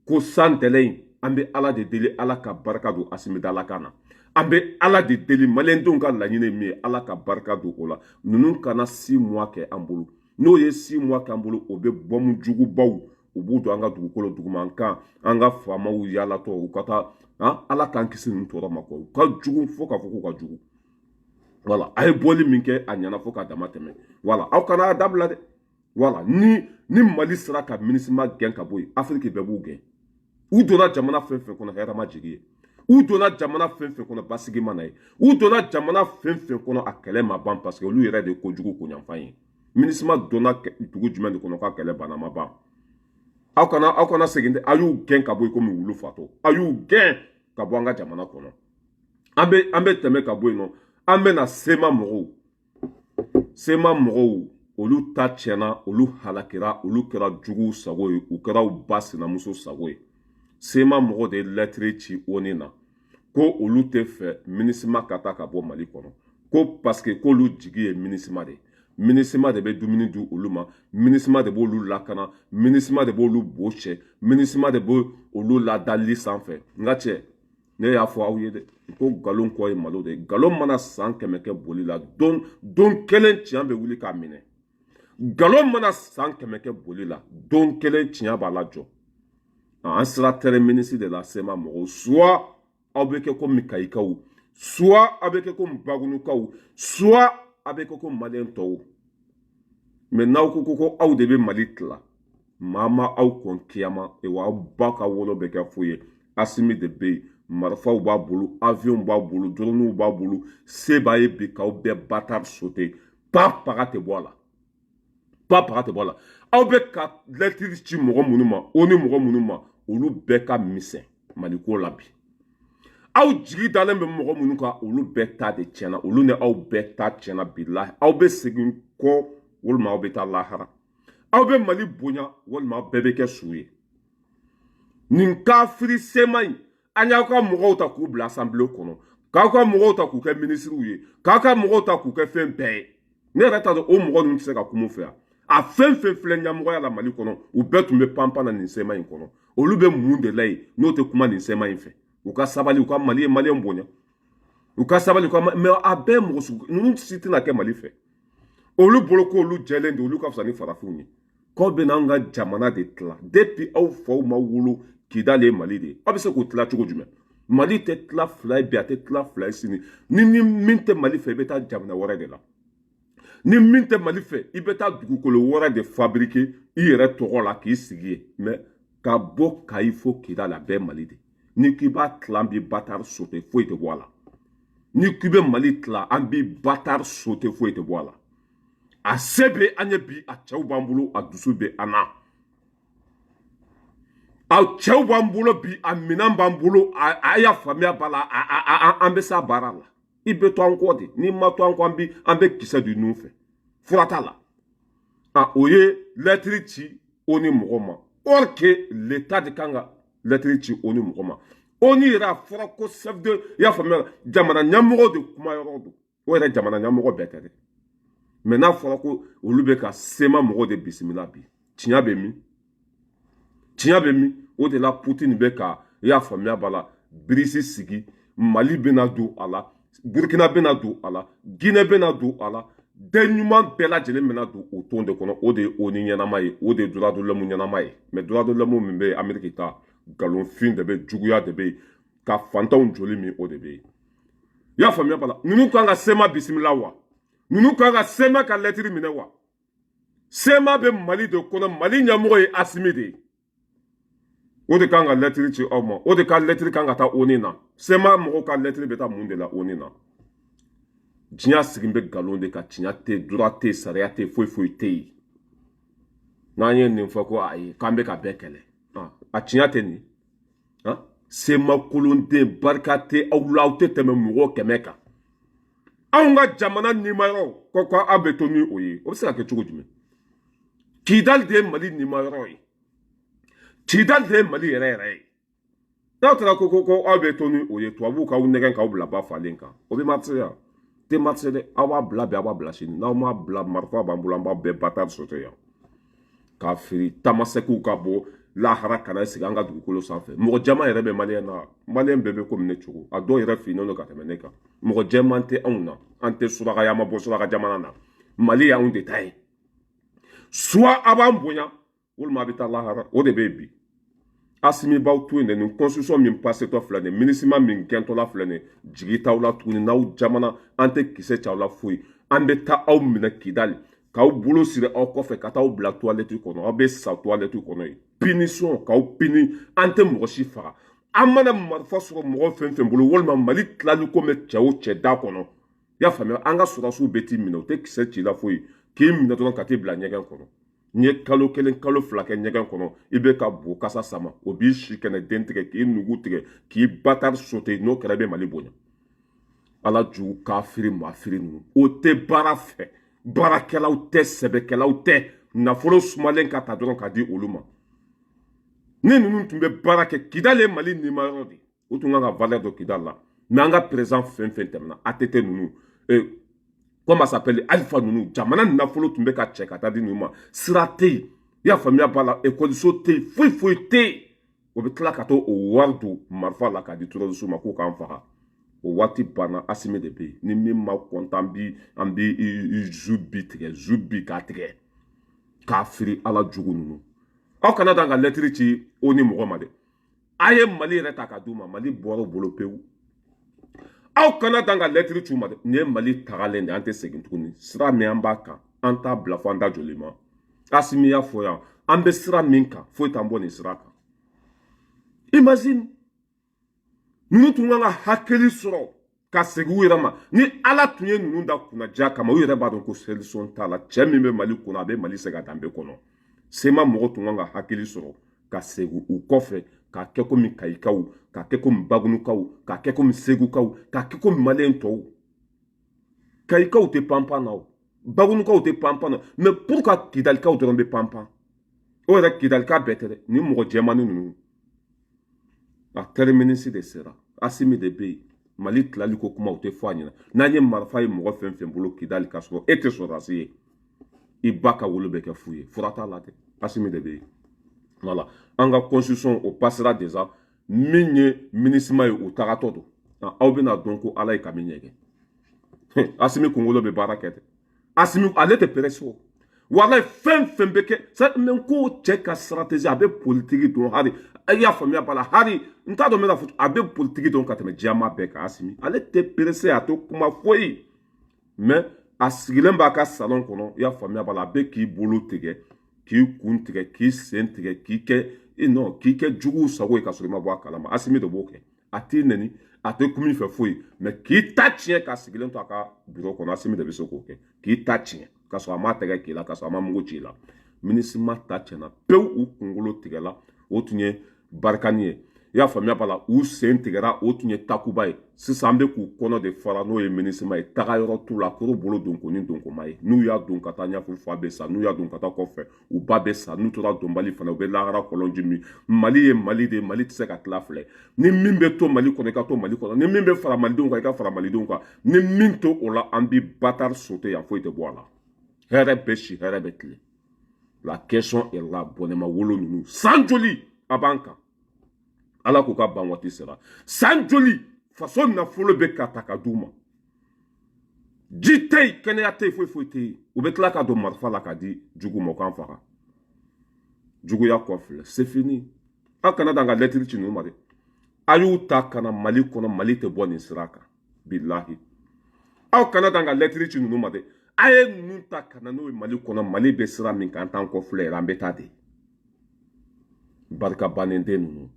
ko san tɛlɛ in, an bɛ Ala de deli, Ala ka barika don Asimi dalakan na. An bɛ Ala de deli, maliyɛndenw ka laɲini ye min ye, Ala ka barika don o la. Ninnu kana 6 mois kɛ an bolo. N'o ye 6 mois kɛ an bolo, o bɛ bɔmu jugubaw, u b'u don an ka dugukolo duguma, an kan an ka faamaw yaalatɔ, u ka taa han. Ala k'an kisi ninnu tɔɔrɔ ma kɔ. U ka jugu fo k'a fɔ k'u ka jugu. Wala a ye bɔli min kɛ, a ɲɛna fo k'a dama tɛmɛ. Wala aw kana a dabila dɛ. Wala ni Mali sera ka MINUSMA gɛn ka bɔ yen, Afiriki bɛɛ b'u gɛn. U donna jamana fɛn fɛn kɔnɔ, hɛrɛ ma jigi ye. U donna jamana fɛn fɛn kɔnɔ, basigi ma na ye. U donna jamana fɛn fɛn kɔnɔ, a kɛlɛ ma ban, parce que olu yɛrɛ de ye kojugu kunyanfan ye. MINUSMA donna dugu jumɛn de kɔnɔ k'a kɛlɛ banna, ma ban? Aw kana segin dɛ. A y'u gɛn ka bɔ yen komi wulu fatɔ, a y'u gɛn. ka bɔ an ka jamana kɔnɔ. An bɛ tɛmɛ ka bɔ yen nɔ, an bɛ na CMA mɔgɔw. CMA mɔgɔw, olu ta tiɲɛna, olu halakira, olu kɛra juguw sago ye, u kɛra u ba sinamuso sago ye. CMA mɔgɔw de ye lɛtiri ci ONU na ko olu tɛ fɛ MINUSMA ka taa ka bɔ Mali kɔnɔ, ko parce que k'olu jigi ye MINUSMA de ye. MINUSMA de bɛ dumuni di olu ma, MINUSMA de b'olu lakana, MINUSMA de b'olu bo cɛ, MINUSMA de b'olu ladali sanfɛ. N ka cɛ, ne y'a fɔ aw ye dɛ, ko nkalon kɔ ye malo de ye. Nkalon mana san 100 kɛ boli la, don don kelen tiɲɛ bɛ wuli k'a minɛ. Nkalon mana san 100 kɛ boli la, don kelen tiɲɛ b'a lajɔ. An sera terminus de la. CMA mɔgɔw, soit aw bɛ kɛ komi Kayikaw, soit aw bɛ kɛ komi Bagunukaw, soit aw bɛ kɛ komi Maliyɛn tɔw. Mɛ n'aw ko ko aw de bɛ Mali tila, maa ma aw kɔn kiyama wa aw ba ka wolo bɛ kɛ fu ye. Asimi de bɛ yen, marifaw b'a bolo, avion b'a bolo, drone b'a bolo, se b'a ye bi k'aw bɛɛ bâtard sauter. Pa paga tɛ bɔ a la, pa paga tɛ bɔ a la. Aw bɛ ka lɛtiri ci mɔgɔ minnu ma, o ni mɔgɔ minnu ma, olu bɛɛ ka misɛn Maliko la bi. Aw jigi dalen bɛ mɔgɔ minnu kan, olu bɛɛ ta de tiɲɛna, olu ni aw bɛɛ ta tiɲɛna. Bilahi, aw bɛ segin kɔ walima aw bɛ taa lahara. Aw bɛ Mali bonya walima aw bɛɛ bɛ kɛ su ye. Nin kafiri CMA in, an y'aw ka mɔgɔw ta k'u bila assemblée kɔnɔ, k'aw ka mɔgɔw ta k'u kɛ minisiriw ye, k'aw ka mɔgɔw ta k'u kɛ fɛn bɛɛ ye. Ne yɛrɛ t'a dɔn, o mɔgɔ ninnu tɛ se ka kuma u fɛ yan. A fɛn fɛn filɛ ɲɛmɔgɔya la Mali kɔnɔ, u bɛɛ tun bɛ panpan na nin CMA in kɔnɔ. Olu bɛ mun de la yen n'o tɛ kuma nin CMA in fɛ? U ka sabali, u ka Mali ye Maliyɛn bonya, u ka sabali, u ka. Mɛ a bɛɛ mɔgɔ sugu ninnu si tɛna kɛ Mali fɛ. Olu bolo ko olu jɛlen don, olu ka fisa ni farafinw ye, k'aw bɛ n'anw ka jamana de tila. Depuis aw faw ma wolo, Kidali ye Mali de ye. Aw bɛ se k'o tila cogo jumɛn? Mali tɛ tila fila ye bi, a tɛ tila fila ye sini. Ni min tɛ Mali fɛ, i bɛ taa jamana wɛrɛ de la. Ni min tɛ Mali fɛ, i bɛ taa dugukolo wɛrɛ de fabriquer i yɛrɛ tɔgɔ la k'i sigi yen. Mɛ ka bɔ Kayi fo Kidali, a bɛɛ Mali de. Ni k'i b'a tila, an b'i bâtard sauter, foyi tɛ bɔ a la. Ni k'i bɛ Mali tila, an b'i bâtard sauter, foyi tɛ bɔ a la. A se bɛ an ye bi, a cɛw b'an bolo, a dusu bɛ an na. A cɛw b'an bolo bi, a minɛn b'an bolo, a y'a faamuya b'a la, an bɛ s'a baara la. I bɛ to an kɔ de, n'i ma to an kɔ, an bɛ kisɛ don nun fɛ, fura t'a la. A o ye lɛtiri ci o ni mɔgɔ ma, or que l'État de kan ka lɛtiri ci o ni mɔgɔ ma. O ni yɛrɛ a fɔra ko chef de, i y'a faamuya, jamana ɲɛmɔgɔ de kuma yɔrɔ don. O yɛrɛ jamana ɲɛmɔgɔ bɛɛ tɛ dɛ. Mɛ n'a fɔra ko olu bɛ ka CMA mɔgɔw de bisimila bi, tiɲɛ bɛ min? Tiɲɛ bɛ min? O de la Poutine bɛ ka, i y'a faamuya b'a la, birisi sigi. Mali bɛna don a la, Burukina bɛna don a la, Guinée bɛna don a la, den ɲuman bɛɛ lajɛlen bɛna don o tɔn de kɔnɔ. O de ye ONU ɲɛnama ye, o de ye droit de l'homme ɲɛnama ye. Mɛ droit de l'homme min bɛ yen Amérique ta, nkalonfin de bɛ, juguya de bɛ yen, ka fantanw joli min, o de bɛ yen. I y'a faamuya b'a la, ninnu kan ka CMA bisimila wa? Ninnu kan ka CMA ka lɛtiri minɛ wa? CMA bɛ Mali de kɔnɔ, Mali ɲɛmɔgɔ ye Asimi de ye. O de kan ka lɛtiri ci aw ma, o de ka lɛtiri kan ka taa ONU na. CMA mɔgɔw ka lɛtiri bɛ taa mun de la ONU na? Diɲɛ sigi bɛ nkalon de kan, tiɲɛ tɛ, droit tɛ, sariya tɛ, foyi foyi tɛ yen. N'an ye nin fɔ ko ayi, k'an bɛ ka bɛɛ kɛlɛ, a tiɲɛ tɛ nin. CMA kolonden, barika tɛ aw la, aw tɛ tɛmɛ mɔgɔ 100 kan. Anw ka jamana nimayɔrɔ ko aw bɛ to ni o ye, o bɛ se ka kɛ cogo jumɛn? Kidali de ye Mali nimayɔrɔ ye, Kidali de ye Mali yɛrɛ yɛrɛ ye. N'aw taara ko aw bɛ to ni o ye, tubabuw k'aw nɛgɛn k'aw bila ba falen kan, o bɛ marcher yan tɛ marcher dɛ. Aw b'a bila bi, aw b'a bila sini. N'aw m'a bila, marifa b'an bolo, an b'a bɛɛ bâtard sauter yan k'a feere. Tamasɛkiw ka bɔ lahara ka na sigi an ka dugukolo sanfɛ. Mɔgɔ jama yɛrɛ bɛ Maliyɛn na, Maliyɛn bɛɛ bɛ komi ne cogo, a dɔw yɛrɛ finnen don ka tɛmɛ ne kan. Mɔgɔ jɛman tɛ anw na, an tɛ suraka, an ma bɔ suraka jamana na. Mali y'anw de ta ye. Soit a b'an bonya walima a bɛ taa lahara. O de bɛ yen bi. Asimi b'aw to yen dɛ. Nin constitution min passetɔ filɛ nin, MINUSMA min gɛntɔla filɛ nin, jigi t'aw la tuguni. N'aw jamana, an tɛ kisɛ c'aw la foyi. An bɛ taa aw minɛ Kidali, k'aw bolo siri aw kɔfɛ, ka t'aw bila toilette kɔnɔ, aw bɛ sa toilette kɔnɔ yen. Punition, k'aw puni. An tɛ mɔgɔ si faga. An mana marifa sɔrɔ mɔgɔ fɛn fɛn bolo, walima Mali tilali ko mɛn cɛ o cɛ da kɔnɔ, i y'a faamuya, an ka sɔrɔdasiw bɛ t'i minɛ, u tɛ kisɛ ci la foyi, k'i minɛ dɔrɔn ka t'i bila ɲɛgɛn kɔnɔ. N'i ye kalo 1 kalo 2 kɛ ɲɛgɛn kɔnɔ, i bɛ ka bo kasa sama, o b'i si kɛnɛ den tigɛ, k'i nugu tigɛ, k'i batari sote. N'o kɛra, i bɛ Mali bonya. Ala jugu kafiri mafiri ninnu, o tɛ baara fɛ, baarakɛlaw tɛ, sɛbɛkɛlaw tɛ, nafolo sumalen ka ta dɔrɔn ka di olu ma. Ni ninnu tun bɛ baara kɛ, Kidali ye Mali nimayɔrɔ de, o tun kan ka valeur dɔ Kidali la. Mais an ka président fɛn fɛn tɛmɛna, ATT ninnu, comment s'appelle, Alpha ninnu, jamana nafolo tun bɛ ka cɛ ka taa di ninnu ma. Sira tɛ yen, i y'a faamuya b'a la, ekɔliso tɛ yen, foyi foyi tɛ yen. O bɛ tila ka taa o wari don marifa la k'a di terroriste ma k'u k'an faga. O waati banna. Asimi de bɛ yen. Ni min ma kɔntan, bi an bi i zu bi tigɛ, zu bi k'a tigɛ k'a firi. Ala jugu ninnu, aw kana dan ka lɛtiri ci o ni mɔgɔ ma dɛ. A ye Mali yɛrɛ ta ka d'u ma, Mali bɔra u bolo pewu. Aw kana dan ka lɛtiri ci u ma dɛ. Nin ye Mali tagalen de, an tɛ segin tuguni. Sira min an b'a kan, an t'a bila fo an da joli ma. Asimi y'a fɔ yan, an bɛ sira min kan, foyi t'an bɔ nin sira kan. Imagine, ninnu tun kan ka hakili sɔrɔ ka segin u yɛrɛ ma. Ni Ala tun ye ninnu da kunnaja kama, u yɛrɛ b'a dɔn ko solution t'a la. Cɛ min bɛ Mali kɔnɔ, a bɛ Mali segin a danbe kɔnɔ. CMA mɔgɔ tun kan ka hakili sɔrɔ ka segin u kɔfɛ, k'a kɛ komi Kayikaw, k'a kɛ komi Bagunukaw, k'a kɛ komi Segukaw, k'a kɛ komi Maliyɛn tɔw. Kayikaw tɛ panpan na, o Bagunukaw tɛ panpan na, mais pourquoi Kidalikaw dɔrɔn bɛ panpan? O yɛrɛ Kidalika bɛɛ tɛ dɛ, ni mɔgɔ jɛmanni ninnu. A terminus de sera. Asimi de bɛ yen. Mali tilali ko kuma, o tɛ fɔ a ɲɛna. N'an ye marifa ye mɔgɔ fɛn fɛn bolo Kidali, ka sɔrɔ e tɛ sɔrɔdasi ye, i ba ka wolo bɛ kɛ fu ye, fura t'a la dɛ. Asimi de bɛ yen. Voilà, an ka constitution, o passera déjà. Min ye MINUSMA ye, o tagatɔ don. Aw bɛna dɔn ko Ala ye ka min ɲɛ kɛ. Asimi kunkolo bɛ baara kɛ dɛ. Asimi ale tɛ pressé o. Walayi, fɛn fɛn bɛ kɛ mɛ, ko cɛ ka stratégie, a bɛ politiki dɔn hali, i y'a faamuya b'a la hali, n t'a dɔn n bɛna fɔ, a bɛ politiki dɔn ka tɛmɛ diɲɛmaa bɛɛ kan. Asimi ale tɛ pressé, a tɛ kuma foyi, mais a sigilen b'a ka salon kɔnɔ, i y'a faamuya b'a la, a bɛ k'i bolo tigɛ, k'i kun tigɛ, k'i sen tigɛ, k'i kɛ non, k'i kɛ juguw sago ye, ka sɔrɔ i ma bɔ a kalama. Asimi de b'o kɛ. A t'i nɛni, a tɛ kun min fɛ foyi, mais k'i ta tiɲɛ k'a sigilen to a ka bureau kɔnɔ, Asimi de bɛ se k'o kɛ, k'i ta tiɲɛ ka sɔrɔ a ma tɛgɛ k'i la, ka sɔrɔ a ma mugu ci i la. MINUSMA ta tiɲɛna pewu, u kunkolo tigɛla, o tun ye Barkhane ye, i y'a faamuya b'a la, u sen tigɛra, o tun ye Takuba ye. Sisan an bɛ k'u kɔnɔ de fara, n'o ye MINUSMA ye. Taga yɔrɔ t'u la, koro bolo donko ni donkoma ye. N'u y'a don ka taa ɲɛfɛ, u fa bɛ sa. N'u y'a don ka taa kɔfɛ, u ba bɛ sa. N'u tora donbali fana, u bɛ lahara kɔlɔnji min. Mali ye Mali de ye, Mali tɛ se ka tila fila ye. Ni min bɛ to Mali kɔnɔ, i ka to Mali kɔnɔ. Ni min bɛ fara malidenw kan, i ka fara malidenw kan. Ni min to o la, an bi batari sote yan, foyi tɛ bɔ a la. Hɛrɛ bɛ si, hɛrɛ bɛ tile. La question est là. Bɔnɛma wolo ninnu, san joli a b'an kan? Ala k'u ka ban waati sera. San joli faso nafolo bɛ ka ta ka d'u ma? Ji tɛ yen, kɛnɛya tɛ yen, foyi foyi tɛ yen. U bɛ tila ka don marifa la ka di jugu ma, o k'an faga. Juguya kɔfilɛ, c'est fini. Aw kana dan ka lɛtiri ci ninnu ma dɛ. A y'u ta ka na Mali kɔnɔ, Mali tɛ bɔ nin sira kan, bilahi. Aw kana dan ka lɛtiri ci ninnu ma dɛ. A ye ninnu ta ka na n'o ye Mali kɔnɔ, Mali bɛ sira min kan, an t'an kɔ filɛ yɛrɛ, an bɛ taa de. Barika bannen den ninnu,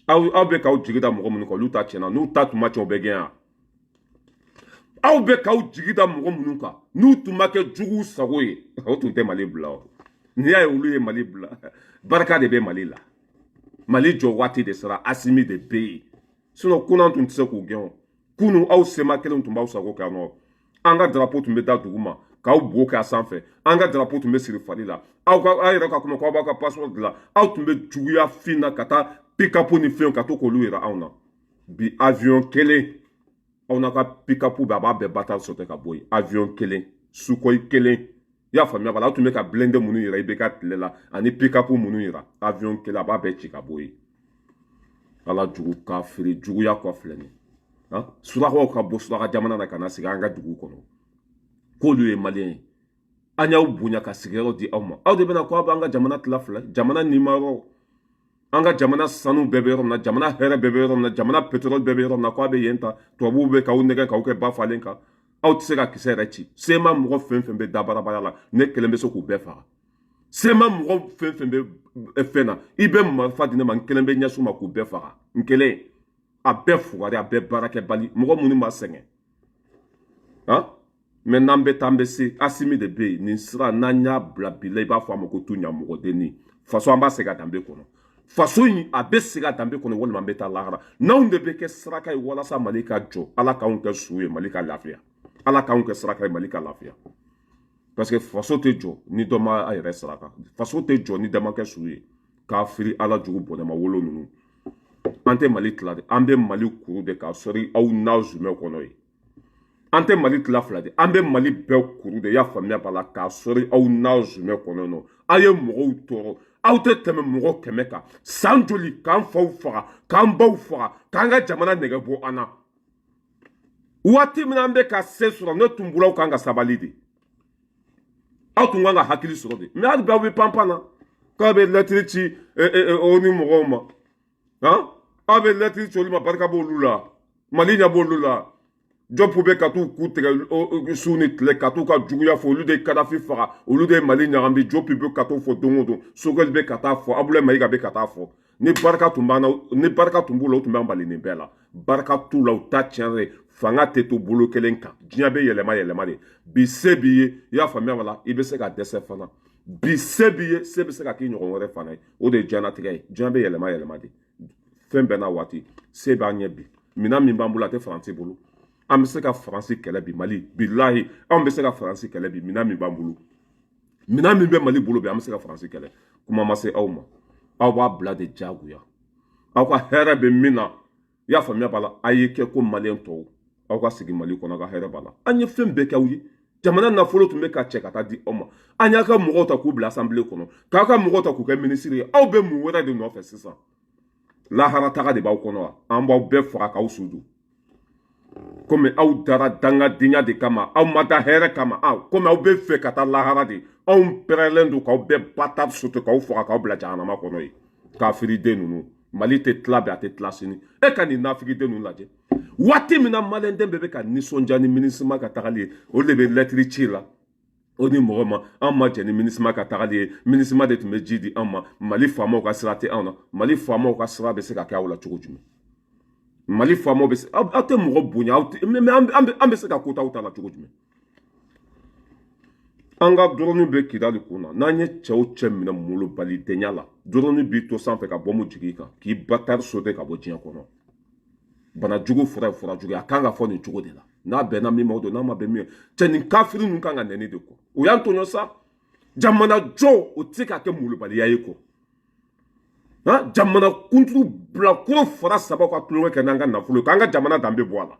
aw bɛ k'aw jigi da mɔgɔ minnu kan, olu ta tiɲɛna. N'u ta tun ma tiɲɛ, u bɛ gɛn yan. Aw bɛ k'aw jigi da mɔgɔ minnu kan, n'u tun ma kɛ juguw sago ye, o tun tɛ Mali bila. O n'i y'a ye olu ye Mali bila, barika de bɛ Mali la. Mali jɔ waati de sera. Asimi de bɛ yen, sinon kunun tun tɛ se k'u gɛn. O kunun, aw sema kelen tun b'aw sago kɛ nɔ. An ka drapeau tun bɛ da dugu ma k'aw bo kɛ a sanfɛ. An ka drapeau tun bɛ siri fali la. Aw ka, aw yɛrɛ ka kuma k'aw b'aw ka passeport dilan, aw tun bɛ juguya fin na ka taa pick-up ni fɛnw ka to k'olu yira anw na. Bi, avion kelen, aw n'a ka pick-up bɛɛ, a b'a bɛɛ bata sɔtɛ ka bɔ yen. Avion kelen, Sukhoi kelen, i y'a faamuya b'a la, aw tun bɛ ka blindé minnu yira i bɛ ka tile la ani pick-up minnu yira, avion kelen a b'a bɛɛ ci ka bɔ yen. Ala jugu kafiri juguya kɔ filɛ nin ye. Surakaw ka bɔ suraka jamana na ka na sigi an ka dugu kɔnɔ k'olu ye Maliyɛn ye, an y'aw bonya ka sigiyɔrɔ di aw ma, aw de bɛna ko aw b'an ka jamana tila fila. Jamana nimayɔrɔ, an ka jamana sanu bɛɛ bɛ yɔrɔ min na, jamana hɛrɛ bɛɛ bɛ yɔrɔ min na, jamana pétrole bɛɛ bɛ yɔrɔ min na, k'a bɛ yen ta. Tubabuw bɛ k'aw nɛgɛ k'aw kɛ ba falen kan, aw tɛ se ka kisɛ yɛrɛ ci. CMA mɔgɔ fɛn fɛn bɛ dabarabaya la, ne kelen bɛ se k'u bɛɛ faga. CMA mɔgɔ fɛn fɛn bɛ fɛn na, i bɛ marifa di ne ma, n kelen bɛ ɲɛsin ma k'u bɛɛ faga. N kelen, a bɛɛ fugari, a bɛɛ baarakɛbali, mɔgɔ minnu ma sɛgɛn han. Mais n'an bɛ taa, an bɛ se. Asimi de bɛ yen. Nin sira, n'an y'a bila bi la, i b'a fɔ a ma ko tu ɲamɔgɔdenni. Faso, an b'a segin a danbe kɔnɔ. Faso in, a bɛ segin a danbe kɔnɔ, walima an bɛ taa lahara. N'anw de bɛ kɛ saraka ye walasa Mali ka jɔ, Ala k'anw kɛ su ye, Mali ka lafiya. Ala k'anw kɛ saraka ye, Mali ka lafiya, parce que faso tɛ jɔ ni dɔ ma a yɛrɛ saraka. Faso tɛ jɔ ni dɔ ma kɛ su ye. K'a firi Ala jugu bɔnɛma wolo ninnu. An tɛ Mali tila de, an bɛ Mali kuru de k'a sɔri aw n'a zumɛ kɔnɔ ye. An tɛ Mali tila fila de, an bɛ Mali bɛɛ kuru de. I y'a faamuya b'a la, k'a sɔri aw n'a zumɛ kɔnɔ nɔ. Aw ye mɔgɔw tɔɔrɔ, aw tɛ tɛmɛ mɔgɔ 100 kan. San joli k'an faw faga, k'an baw faga, k'an ka jamana nɛgɛ bɔ an na? Waati min an bɛ ka se sɔrɔ, ne tun bolo aw kan ka sabali de, aw tun kan ka hakili sɔrɔ de. Mais hali bi aw bɛ panpan na k'aw bɛ lɛtiri ci o ni mɔgɔw ma. Han, aw bɛ lɛtiri ci olu ma, barika b'olu la, Mali ɲɛ b'olu la. Jɔpu bɛ ka t'u ku tigɛ su ni tile, ka t'u ka juguya fɔ. Olu de ye Kadafi faga, olu de ye Mali ɲagami. Jɔpu bɛ ka t'o fɔ don o don, Sogɛli bɛ ka taa fɔ, Abulayi Mayiga bɛ ka taa fɔ. Ni barika tun b'an na, ni barika tun b'u la, u tun b'an bali nin bɛɛ la. Barika t'u la, u ta tiɲɛ. Fanga tɛ to bolo kelen kan, diɲɛ bɛ yɛlɛma yɛlɛma de. Bi se b'i ye, i y'a faamuya wala, i bɛ se ka dɛsɛ fana. Bi se b'i ye, se bɛ se ka k'i ɲɔgɔn wɛrɛ fana ye. O de ye diɲɛlatigɛ ye. Diɲɛ bɛ yɛlɛma yɛlɛma de, fɛn bɛɛ n'a waati. Se b'an ɲɛ bi, minɛn min b'an bolo, a tɛ Faransi bolo. An bɛ se ka Faransi kɛlɛ bi. Mali, bilahi, anw bɛ se ka Faransi kɛlɛ bi. Minɛn min b'an bolo, minɛn min bɛ Mali bolo bi, an bɛ se ka Faransi kɛlɛ. Kuma ma se aw ma, aw b'a bila de diyagoya. Aw ka hɛrɛ bɛ min na, i y'a faamuya b'a la, a ye kɛ ko maliyɛn tɔw, aw ka sigi Mali kɔnɔ, aw ka hɛrɛ b'a la. An ye fɛn bɛɛ kɛ aw ye. Jamana nafolo tun bɛ ka cɛ ka taa di aw ma. An y'a ka mɔgɔw ta k'u bila assemblée kɔnɔ, k'aw ka mɔgɔw ta k'u kɛ minisiri ye. Aw bɛ mun wɛrɛ de nɔfɛ sisan? Lahara taga de b'aw kɔnɔ wa? An b'aw bɛɛ faga k'aw su don, komi aw dara dangadenya de kama, aw ma da hɛrɛ kama. Komi aw bɛ fɛ ka taa lahara de, anw pɛrɛlen don k'aw bɛɛ bata soto, k'aw faga, k'aw bila jahanama kɔnɔ ye. Kafiriden ninnu, Mali tɛ tila bi, a tɛ tila sini. E ka nin nafigiden ninnu lajɛ. Waati min na maliyɛnden bɛɛ bɛ ka nisɔndiya ni MINUSMA ka tagali ye, o de bɛ lɛtiri ci la o ni mɔgɔ ma. An ma jɛn ni MINUSMA ka tagali ye. MINUSMA de tun bɛ ji di an ma. Mali faamaw ka sira tɛ anw na. Mali faamaw ka sira bɛ se ka kɛ aw la cogo jumɛn? Mali faamaw bɛ se, aw tɛ mɔgɔ bonya, aw tɛ. Mais an bɛ se ka ko t'aw ta la cogo jumɛn? An ka dɔrɔnin bɛ Kidali kun na. N'an ye cɛw cɛ minɛ molobalidenya la, dɔrɔnin b'i to sanfɛ ka bɔ mu jigin i kan, k'i batari sote ka bɔ diɲɛ kɔnɔ. Banajugu fura ye fura jugu ye. A kan ka fɔ nin cogo de la. N'a bɛnna min ma, o don. N'a ma bɛn min ma, cɛ, nin kafiri ninnu kan ka nɛni de kɔ. O y'an tɔɲɔ sa. Jamana jɔ, o tɛ se ka kɛ molobaliya ye kɔ. Han, jamana kunturu bilakoro fara saba ka tulonkɛ kɛ n'an ka nafolo ye, k'an ka jamana danbe bɔ a la.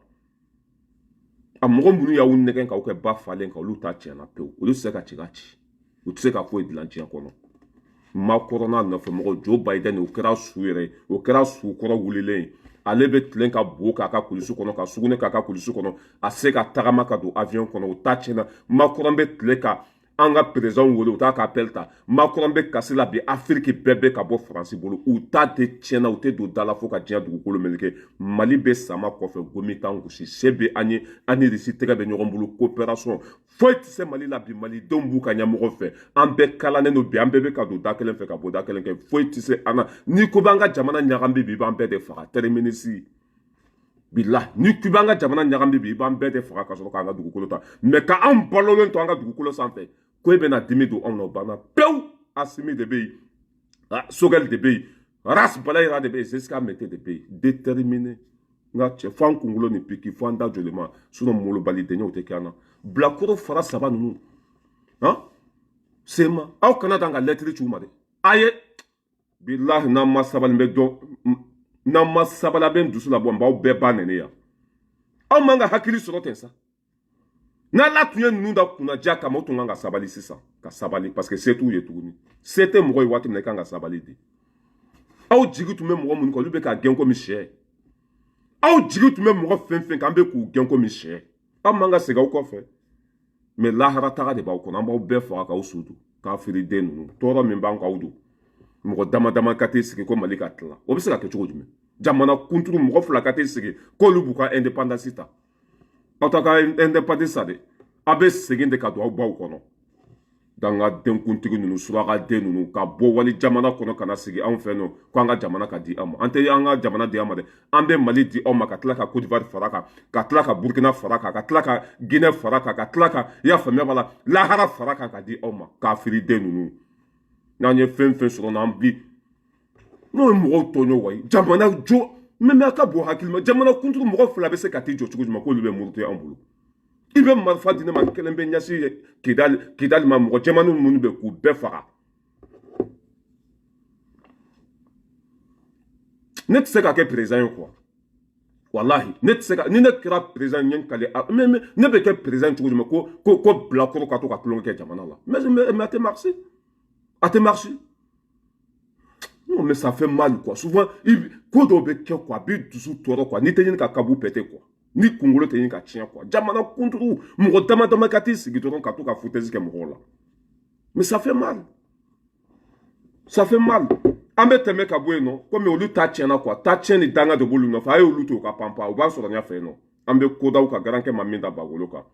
A mɔgɔ minnu y'aw nɛgɛn k'aw kɛ ba falen kan, olu ta tiɲɛna pewu. Olu tɛ se ka ci ka ci, u tɛ se ka foyi dilan diɲɛ kɔnɔ. Makɔrɔ n'a nɔfɛ mɔgɔ, Joe Biden, o kɛra su yɛrɛ ye, o kɛra su kɔrɔ wulilen ye. Ale bɛ tilen ka bo k'a ka kulusi kɔnɔ, ka sugunɛ k'a ka kulusi kɔnɔ, a se ka tagama ka don avion kɔnɔ. O ta tiɲɛna. Macron bɛ tile ka an ka président wele, u t'a ka appel ta. Macron bɛ kasi la bi. Afiriki bɛɛ bɛ ka bɔ Faransi bolo. U ta de tiɲɛna, u tɛ don da la fo ka diɲɛ dugukolo meleke. Mali bɛ sama kɔfɛ, gomi t'an gosi. Se bɛ an ye, an ni Risi tɛgɛ bɛ ɲɔgɔn bolo. Coopération foyi tɛ se Mali la bi. Malidenw b'u ka ɲɛmɔgɔ fɛ. An bɛɛ kalannen don bi, an bɛɛ bɛ ka don da kelen fɛ ka bɔ da kelen kɛ. Foyi tɛ se an na. N'i ko b'an ka jamana ɲagami bi, i b'an bɛɛ de faga. Terminus bila, ni k'i b'an ka jamana ɲagami bi, i b'an bɛɛ de faga ka sɔrɔ k'an ka dugukolo ta. Mais ka anw balolen to an ka dugukolo sanfɛ, ko e bɛna dimi don anw na, o banna pewu. Asimi de bɛ yen, Sogɛli de bɛ yen, Ras Balayira de bɛ yen, Zeska Mete de bɛ yen. Déterminé, n ka cɛ, fo an kunkolo ni piki, fo an da joli ma. Sinon molobali dɛɲɛw tɛ kɛ an na. Bilakoro fara saba ninnu, han, sema, aw kana dan ka lɛtiri ci u ma dɛ. A ye bilahi, n'an ma sabali, n bɛ dɔn. N'an ma sabali, a bɛ n dusu labɔ, n b'aw bɛɛ ba nɛni yan. Aw man ka hakili sɔrɔ ten sa. N'Ala tun ye ninnu da kunnaja kama, o tun kan ka sabali sisan, ka sabali, parce que se t'u ye tuguni. Se tɛ mɔgɔ ye waati min na, i kan ka sabali de. Aw jigi tun bɛ mɔgɔ minnu kan, olu bɛ ka gɛn komi sɛ. Aw jigi tun bɛ mɔgɔ fɛn fɛn kan, an bɛ k'u gɛn komi sɛ. Aw man ka segin aw kɔfɛ. Mais lahara taga de b'aw kɔnɔ. An b'aw bɛɛ faga k'aw su don. Kafiriden ninnu, tɔɔrɔ min b'an k'aw don. Mɔgɔ dama dama ka t'i sigi ko Mali ka tila, o bɛ se ka kɛ cogo jumɛn? Jamana kunturu mɔgɔ fila ka t'i sigi k'olu b'u ka indépendance ta, aw ta ka indépendance ta dɛ. Aw bɛ segin de ka don aw baw kɔnɔ. Dangadenkuntigi ninnu, surakaden ninnu, ka bɔ wali jamana kɔnɔ ka na sigi anw fɛ nɔ ko an ka jamana ka di aw ma. An tɛ an ka jamana di aw ma dɛ, an bɛ Mali di aw ma, ka tila ka Côte d'Ivoire fara kan, ka tila ka Burkina fara kan, ka tila ka Guinée fara kan, ka tila ka, i y'a faamuya b'a la, lahara fara kan ka di aw ma. Kafiriden ninnu, n'an ye fɛn fɛn sɔrɔ n'an bi n'o ye mɔgɔw tɔɲɔ wa jamana jɔ. Mais a ka bon hakili ma, jamana kuntigi mɔgɔ fila bɛ se ka t'i jɔ cogo jumɛn k'olu bɛ muruti an bolo? I bɛ marifa di ne ma, kelen bɛ ɲɛsin Kidali, Kidali ma, mɔgɔ jɛmannin minnu bɛ k'u bɛɛ faga. Ne tɛ se ka kɛ président ye quoi, walahi ne tɛ se ka. Ni ne kɛra président ye, n kale, mais ne bɛ kɛ président cogo jumɛn ko bilakoro ka to ka tulonkɛ kɛ jamana la? Mais a tɛ marcher, a tɛ marcher. Non, mais ça fait mal quoi. Souvent ko dɔw bɛ kɛ quoi, a b'i dusu tɔɔrɔ quoi, n'i tɛ ɲini ka kabu pɛtɛ quoi, ni kunkolo tɛ ɲini ka tiɲɛ quoi. Jamana kuntigiw, mɔgɔ dama dama ka t'i sigi dɔrɔn ka to ka foutaise kɛ mɔgɔw la, mais ça fait mal, ça fait mal. An bɛ tɛmɛ ka bɔ yen nɔ, komi olu ta tiɲɛna quoi, ta tiɲɛ ni danga de b'olu nɔfɛ. A ye olu to u ka panpan, u b'a sɔrɔ ɲɛfɛ yen nɔ. An bɛ kodaw ka garankɛ ma min da bagolo kan,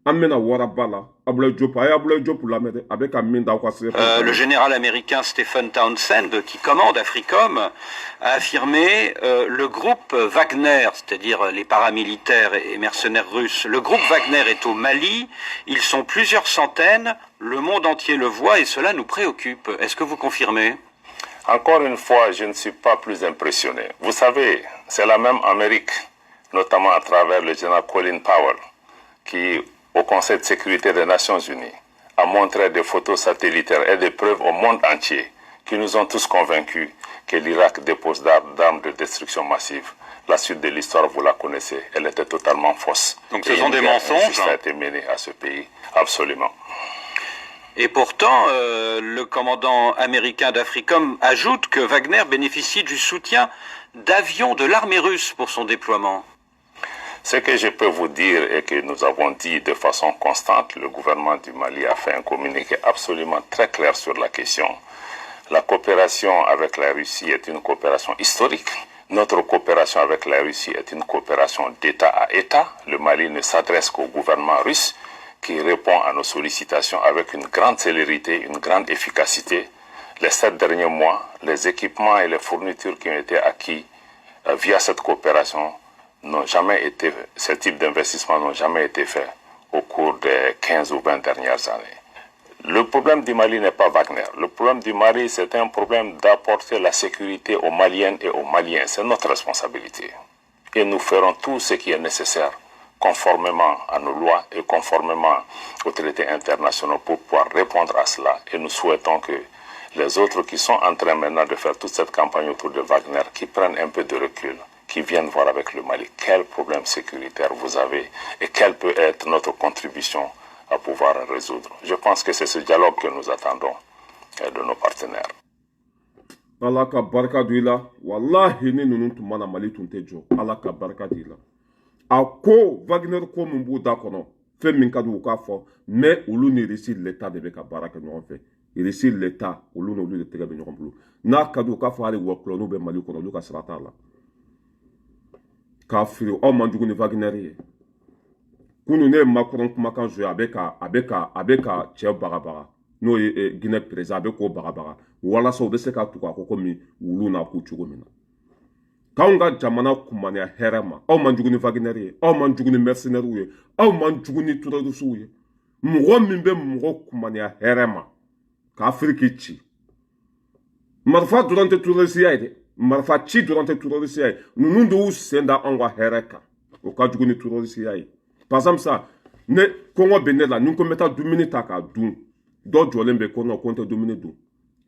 an bɛna waraba la. Abdoulaye Diop, a ye Abdoulaye Diop lamɛn dɛ, a bɛ ka min da aw ka se. Le général américain Stephen Townsend, qui commande Africom, a affirmé le groupe Wagner, c'est-à-dire les paramilitaires et mercenaires russes, le groupe Wagner est au Mali, ils sont plusieurs centaines, le monde entier le voit et cela nous préoccupe. Est-ce que vous confirmez? Encore une fois, je ne suis pas plus impressionné. Vous savez, c'est la même Amérique, notamment à travers le général Colin Powell, qui, au Conseil de sécurité des Nations Unies, a montré des photos satellitaires et des preuves au monde entier qui nous ont tous convaincus que l'Irak dépose d'armes de destruction massive. La suite de l'histoire, vous la connaissez, elle était totalement fausse. Donc ce sont des mensonges. Ça a été mené à ce pays, absolument. Et pourtant, le commandant américain d'Africom ajoute que Wagner bénéficie du soutien d'avions de l'armée russe pour son déploiement. Ce que je peux vous dire et que nous avons dit de façon constante, le gouvernement du Mali a fait un communiqué absolument très clair sur la question. La coopération avec la Russie est une coopération historique. Notre coopération avec la Russie est une coopération d'État à État. Le Mali ne s'adresse qu'au gouvernement russe qui répond à nos sollicitations avec une grande célérité, une grande efficacité. Les 7 derniers mois, les équipements et les fournitures qui ont été acquis via cette coopération n'ont jamais été, ce type d'investissement n'ont jamais été faits au cours des 15 ou 20 dernières années. Le problème du Mali n'est pas Wagner. Le problème du Mali, c'est un problème d'apporter la sécurité aux Maliennes et aux Maliens. C'est notre responsabilité. Et nous ferons tout ce qui est nécessaire, conformément à nos lois et conformément aux traités internationaux, pour pouvoir répondre à cela. Et nous souhaitons que les autres qui sont en train maintenant de faire toute cette campagne autour de Wagner, qui prennent un peu de recul, qui viennent voir avec le Mali quel problème sécuritaire vous avez et quelle peut être notre contribution à pouvoir résoudre. Je pense que c'est ce dialogue que nous attendons de nos partenaires. Ala ka barika don i la. Walahi, ni ninnu tun mana Mali tun tɛ jɔ. Ala ka barika di i la. A ko Wagner ko min b'u da kɔnɔ, fɛn min ka di u k'a fɔ, mais olu ni Russie l'État de bɛ ka baara kɛ ɲɔgɔn fɛ. Russie l'État, olu n'olu de tɛgɛ bɛ ɲɔgɔn bolo. N'a ka di u k'a fɔ, hali wɔkulɔninw bɛ Mali kɔnɔ, olu ka sira t'a la k'a feere. Aw man jugu ni Wagner ye. Kunu ne ye Macron kumakan joué, a bɛ ka cɛ bagabaga, n'o ye Guinée président, a bɛ k'o bagabaga walasa u bɛ se ka tugu a kɔ komi wulu n'a ko cogo min na, k'anw ka jamana kumaniya hɛrɛ ma. Aw man jugu ni Wagner ye, aw man jugu ni mercenaires ye, aw man jugu ni terroristes ye. Mɔgɔ min bɛ mɔgɔ kumaniya hɛrɛ ma ka Afiriki ci, marifa dɔrɔn tɛ terrorisiya ye dɛ, marifa ci dɔrɔn tɛ terrorisiya ye. Ninnu de y'u sen da anw ka hɛrɛ kan, o ka jugu ni terrorisiya ye. Par exemple sa, ne kɔngɔ bɛ ne la, ni ko n bɛ taa dumuni ta k'a dun, dɔ jɔlen bɛ ko non, ko n tɛ dumuni dun,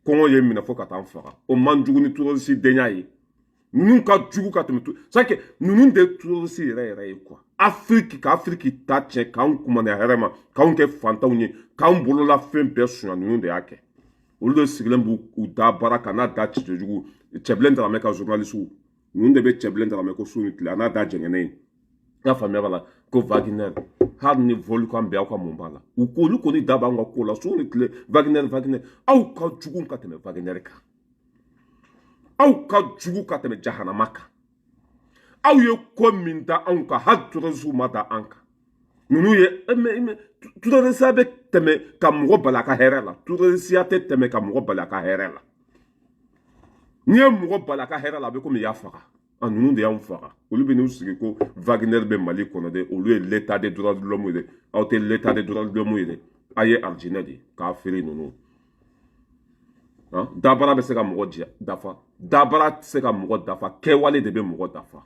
kɔngɔ ye n minɛ fo ka taa n faga, o man jugu ni terroriste denya ye. Ninnu ka jugu ka tɛmɛ, c'est que ninnu de ye terroriste yɛrɛ yɛrɛ ye quoi. Afiriki, ka Afiriki ta tiɲɛ, k'anw kumaniya hɛrɛ ma, k'anw kɛ fantanw ye, k'anw bololafɛn bɛɛ suɲa, ninnu de y'a kɛ. Olu de sigilen b'u da baara kan n'a da cɛjugu Cɛbilen Daramɛ ka journaliste ninnu de bɛ Cɛbilen Daramɛ ko su ni tile, a n'a da jɛngɛnɛ ye. I y'a faamuya b'a la ko Wagner, hali ni volcan bɛ aw ka mun b'a la, u ko olu kɔni da b'an ka ko la su ni tile. Wagner, Wagner, aw ka jugu ka tɛmɛ Wagner kan, aw ka jugu ka tɛmɛ jahanama kan. Aw ye ko min da anw kan, hali terroristes ma da an kan. Ninnu ye mais Terrorisiya bɛ tɛmɛ ka mɔgɔ bali a ka hɛrɛ la. Terrorisiya tɛ tɛmɛ ka mɔgɔ bali a ka hɛrɛ la. N'i ye mɔgɔ bali a ka hɛrɛ la, a bɛ komi i y'a faga. A ninnu de y'anw faga. Olu bɛ n'u sigi ko Wagner bɛ Mali kɔnɔ dɛ. Olu ye l'état des droits de l'homme ye dɛ. Aw tɛ l'état des droits de l'homme ye dɛ. A ye arijinɛ de k'a feere ninnu. Dabara bɛ se ka mɔgɔ dafa, dabara tɛ se ka mɔgɔ dafa, kɛwale de bɛ mɔgɔ dafa.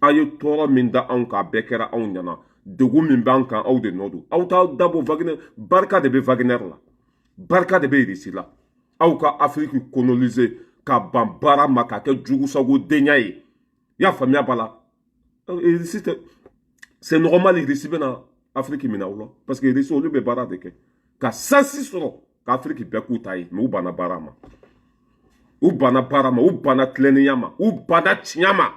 A ye tɔɔrɔ min da anw kan, a bɛɛ kɛra anw ɲɛna. Degun min b'an kan, aw de nɔ don. Aw t'aw dabɔ Wagner. Barika de bɛ Wagner la, barika de bɛ Irisi la. Aw ka Afiriki coloniser ka ban baara ma, k'a kɛ jugusagodenya ye. I y'a faamuya b'a la? Irisi tɛ, c'est normal. Irisi bɛna Afiriki minɛ aw la, parce que Irisi, olu bɛ baara de kɛ ka sansi sɔrɔ k'Afiriki bɛɛ k'u ta ye. Mais u banna baara ma, u banna baara ma, u banna tilennenya ma, u banna tiɲɛ ma.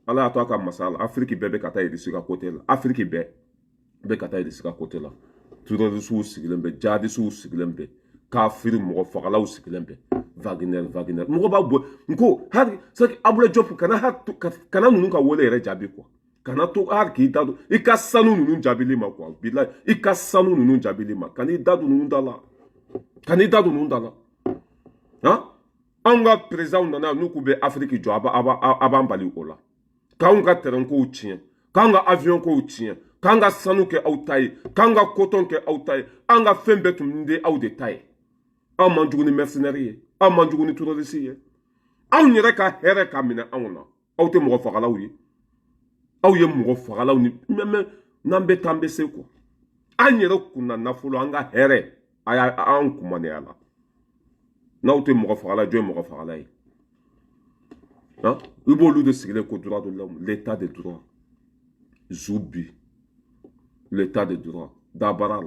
Ala y'a to a ka masa la, Afiriki bɛɛ bɛ ka taa Irisi ka côté la. Afiriki bɛɛ bɛ ka taa Irisi ka côté la. Terrorisiw sigilen bɛ, jihadisiw sigilen bɛ, kafiri mɔgɔ fagalaw sigilen bɛ. Wagner, Wagner, mɔgɔ b'a bɔ n ko hali saki Abulaye Diop kana kana ninnu ka wele yɛrɛ jaabi quoi. Kana to hali k'i da don i ka sanu ninnu jaabili ma quoi. Bilayi, i ka sanu ninnu jaabili ma, kan'i da don ninnu da la, kan'i da don ninnu da la. Han, anw ka président nana yan, n'u k'u bɛ Afiriki jɔ, a b'an bali o la, k'anw ka terrain kow tiɲɛ, k'an ka avion kow tiɲɛ, k'an ka sanu kɛ aw ta ye, k'an ka coton kɛ aw ta ye. An ka fɛn bɛɛ tun bɛ aw de ta ye. Aw man jugu ni mercenaire ye, aw man jugu ni terroriste ye. Anw yɛrɛ ka hɛrɛ ka minɛ anw na. Aw tɛ mɔgɔ fagalaw ye, aw ye mɔgɔ fagalaw ni mɛ. N'an bɛ taa, an bɛ se kɔ an yɛrɛ kunna nafolo, an ka hɛrɛ a y'a an kumaniya la. N'aw tɛ mɔgɔ fagala, jɔn ye mɔgɔ fagala ye? I b'olu de sigilen ko droit de l'homme, l'état de droit, zubi l'état de droit dabara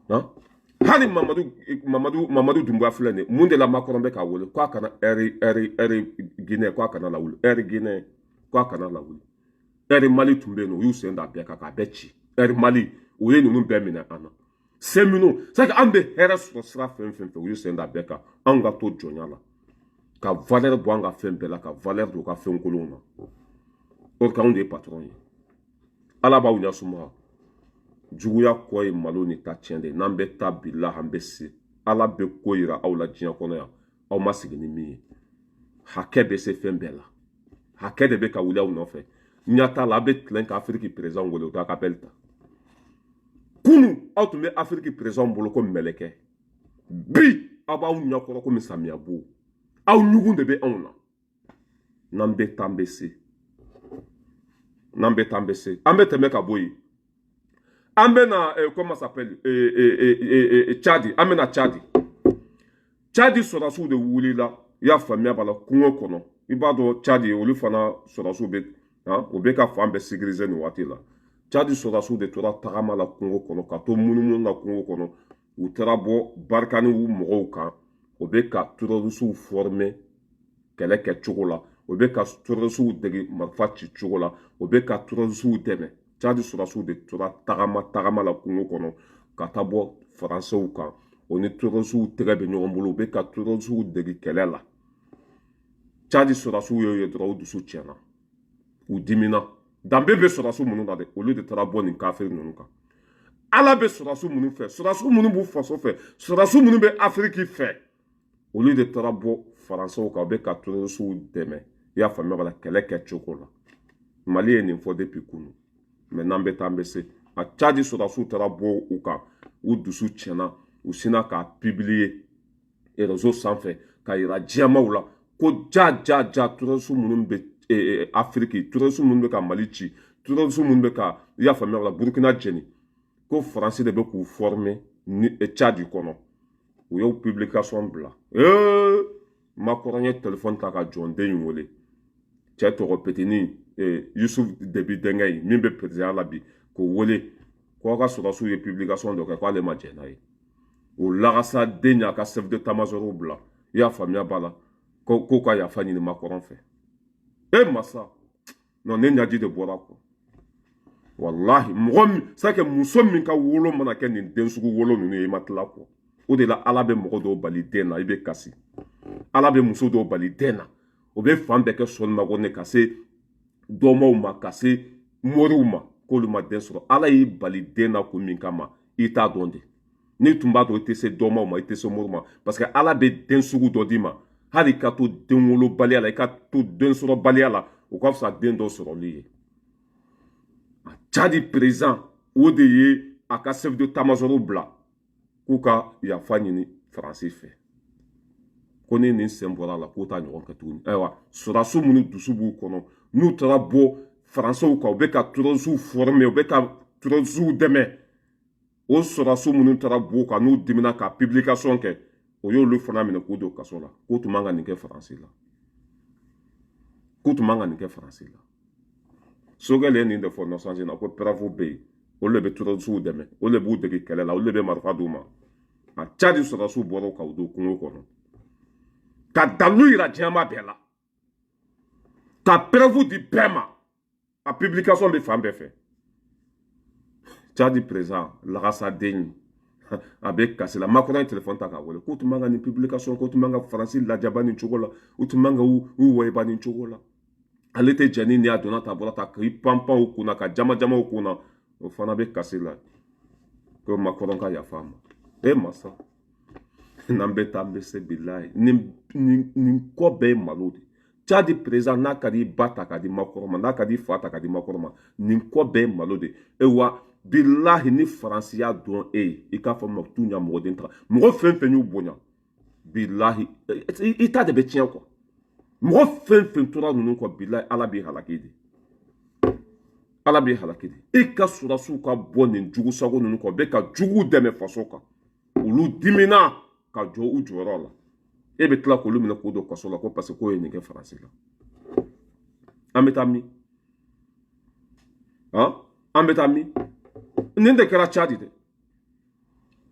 la. Hali Mamadu, Mamadu, Mamadu Dunbuya filɛ nin ye, mun de la Macron bɛ k'a wele k'a kana Air Guinée, k'a kana lawuli Air Guinée, k'a kana lawuli? Air Mali tun bɛ yen nɔ, u y'u sen da bɛɛ kan k'a bɛɛ ci. Air Mali, u ye ninnu bɛɛ minɛ an na. Sen minnu c'est que an bɛ hɛrɛ sɔrɔ sira fɛn fɛn fɛ, u y'u sen da bɛɛ kan. Anw ka to jɔnya la, ka valeur bɔ an ka fɛn bɛɛ la, ka valeur don u ka fɛn kolonw na. O de anw de ye patron ye. Ala b'aw ɲɛ suma. Juguya kɔ ye malo ni ta tiɲɛ de ye. N'an bɛ taa, bila an bɛ se, Ala bɛ ko yira aw la diɲɛ kɔnɔ yan, aw ma sigi ni min ye. Hakɛ bɛ se fɛn bɛɛ la, hakɛ de bɛ ka wuli aw nɔfɛ. Ɲɛ t'a la, a bɛ tilen ka Afiriki président wele, u t'a ka appel ta. Kunu aw tun bɛ Afiriki président bolo ko mɛlɛkɛ, bi aw b'aw ɲɛkɔrɔ komi samiya bo. Aw ɲugun de bɛ anw na. N'an bɛ taa, an bɛ se. N'an bɛ taa, an bɛ se. An bɛ tɛmɛ ka bɔ yen, an bɛ na comment s'appelle, Tchad. An bɛ na Tchad. Tchad sɔrɔdasiw de wulila, i y'a faamuya b'a la, kungo kɔnɔ. I b'a dɔn, Tchad, olu fana sɔrɔdasiw bɛ han, u bɛ ka fan bɛɛ sécuriser nin waati la. Tchad sɔrɔdasiw de tora tagama la kungo kɔnɔ, ka to munumunu na kungo kɔnɔ. U taara bɔ Barkhane mɔgɔw kan. O bɛ ka terrorisiw former kɛlɛ kɛcogo la, o bɛ ka terrorisiw dege marifa ci cogo la, o bɛ ka terrorisiw dɛmɛ. Tchad sɔrɔdasiw de tora tagama tagama la kungo kɔnɔ ka taa bɔ Faransɛw kan. O ni terrorisiw tɛgɛ bɛ ɲɔgɔn bolo, u bɛ ka terrorisiw dege kɛlɛ la. Tchad sɔrɔdasiw y'o ye dɔrɔn, u dusu tiɲɛna, u dimina. Danbe bɛ sɔrɔdasiw minnu na dɛ, olu de taara bɔ nin kafiri ninnu kan. Ala bɛ sɔrɔdasiw minnu fɛ, sɔrɔdasiw minnu b'u faso fɛ, sɔrɔdasiw minnu bɛ Afiriki fɛ, olu de taara bɔ Faransɛw kan. U bɛ ka terrorisiw dɛmɛ, i y'a faamuya b'a la, kɛlɛ kɛcogo la. Mali ye nin fɔ depuis kunu, mais n'an bɛ taa, an bɛ se. A Tchad sɔrɔdasiw taara bɔ u kan, u dusu tiɲɛna, u sinna k'a publier réseau sanfɛ ka yira diɲɛmaw la ko ja ja ja, terroriste minnu bɛ Afiriki, terroriste minnu bɛ ka Mali ci, terroriste minnu bɛ ka, i y'a faamuya b'a la, Burukina jeni, ko Faransi de bɛ k'u former ni Tchad kɔnɔ. U y'o publication bila. Ee, Macron ye téléphone ta ka jɔnden in wele, cɛ tɔgɔ petini Yusuf Debi denkɛ ye min bɛ président la bi, k'o wele ko aw ka sɔrɔdasiw ye publication dɔ kɛ, k'ale ma jɛn n'a ye. O lagasa den y'a ka chef d'état-major bila, i y'a faamuya b'a la, ko k'o ka yafa ɲini Macron fɛ. E masa, non, ne ɲaji de bɔra kɔ wallahi. Mɔgɔ min c'est que muso min ka wolo mana kɛ nin den sugu wolo ninnu ye, i ma tila kɔ. O de la Ala bɛ mɔgɔ dɔw bali den na, i bɛ kasi. Ala bɛ muso dɔw bali den na, o bɛ fan bɛɛ kɛ sɔnni ma ko ne ka se dɔmaw ma, ka se moriw ma. K'olu ma den sɔrɔ. Ala y'i bali den na kun min kama, i t'a dɔn de. N'i tun b'a dɔn, i tɛ se dɔmaw ma, i tɛ se muru ma, parce que Ala bɛ den sugu dɔ d'i ma. Hali i ka to denwolobaliya la, i ka to den sɔrɔbaliya la, o ka fisa den dɔ sɔrɔli ye. A Tchad président, o de ye a ka chef d'état-major bila k'u ka yafa ɲini Faransi fɛ, ko ni nin sen bɔra a la, k'u t'a ɲɔgɔn kɛ tuguni. Ayiwa, sɔrɔdasiw minnu dusu b'u kɔnɔ, n'u taara bɔ Faransɛw kan, u bɛ ka terroristew former, u bɛ ka terroristew dɛmɛ. O sɔrɔdasiw minnu taara bɔ u kan, n'u dimina ka publication kɛ, o y'olu fana minɛ k'u don kaso la, k'u tun man ka nin kɛ Faransi la, k'u tun man ka nin kɛ Faransi la. Sogɛli ye nin de fɔ Nations na, ko preuve bɛ yen, olu de bɛ terroristew dɛmɛ, olu de b'u dege kɛlɛ la, olu de bɛ marifa d'u ma. A Tchad sɔrɔdasiw bɔra o kan, u don kungo kɔnɔ ka dalilu yira diɲɛma bɛɛ la, ka preuve di bɛɛ ma. A publication bɛ fan bɛɛ fɛ. Tchad président lagasaden, a bɛ kasi la. Macron ye téléphone ta k'a wele k'u tun man ka nin publication, k'u tun man ka Faransi lajaba nin cogo la, u tun man ka u wɔyiba nin cogo la. Ale tɛ jɛn ni nin. A donna ta, bɔra ta, k'i pan pan u kunna, ka jama jama u kunna. O fana bɛ kasi la ko Macron ka yafa a ma. E masa, n'an bɛ taa, an bɛ se. Bilayi, nin kɔ bɛɛ ye malo de. Tchad président, n'a ka di i ba ta k'a di Macron ma, n'a ka di i fa ta k'a di Macron ma, nin kɔ bɛɛ ye malo de e. Wa bilahi, ni Faransi y'a dɔn e ye, i k'a fɔ ma t'u ɲa mɔgɔden ta, mɔgɔ fɛn fɛn y'u bonya, bilahi, i ta de bɛ tiɲɛ kɔ. Mɔgɔ fɛn fɛn tora ninnu kɔ, bilahi, Ala b'i halaki de, Ala b'i halaki de. E ka sɔrɔdasiw ka bɔ nin jugu sago ninnu kɔ, bɛ ka jugu dɛmɛ faso kan, olu dimina ka jɔ u jɔyɔrɔ la. E bɛ tila k'olu minɛ k'u don kaso la, ko parce que k'o ye nin kɛ Faransi la. An bɛ taa min? Han, an bɛ taa min? Nin de kɛra Tchad dɛ.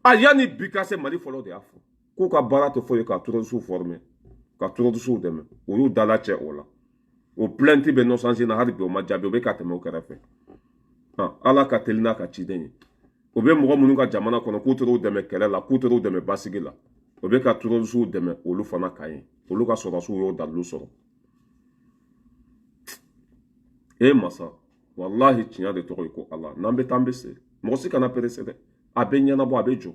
A yanni bi ka se Mali fɔlɔ de y'a fɔ k'u ka baara tɛ foyi ye ka terroristew former, ka terroristew dɛmɛ. O y'u dala cɛ o la. O plainte bɛ Nations na hali bi, o ma jaabi, o bɛ ka tɛmɛ o kɛrɛfɛ. Ala ka teli n'a ka ciden ye. O bɛ mɔgɔ minnu ka jamana kɔnɔ k'u taara u dɛmɛ kɛlɛ la, k'u taara u dɛmɛ basigi la, o bɛ ka terroristew dɛmɛ, olu fana kan ye. Olu ka sɔrɔdasiw y'o dalilu sɔrɔ. E masa, walahi, tiɲɛ de tɔgɔ ye ko Ala. N'an bɛ taa, an bɛ se. Mɔgɔ si kana perese dɛ. A bɛ ɲɛnabɔ, a bɛ jɔ,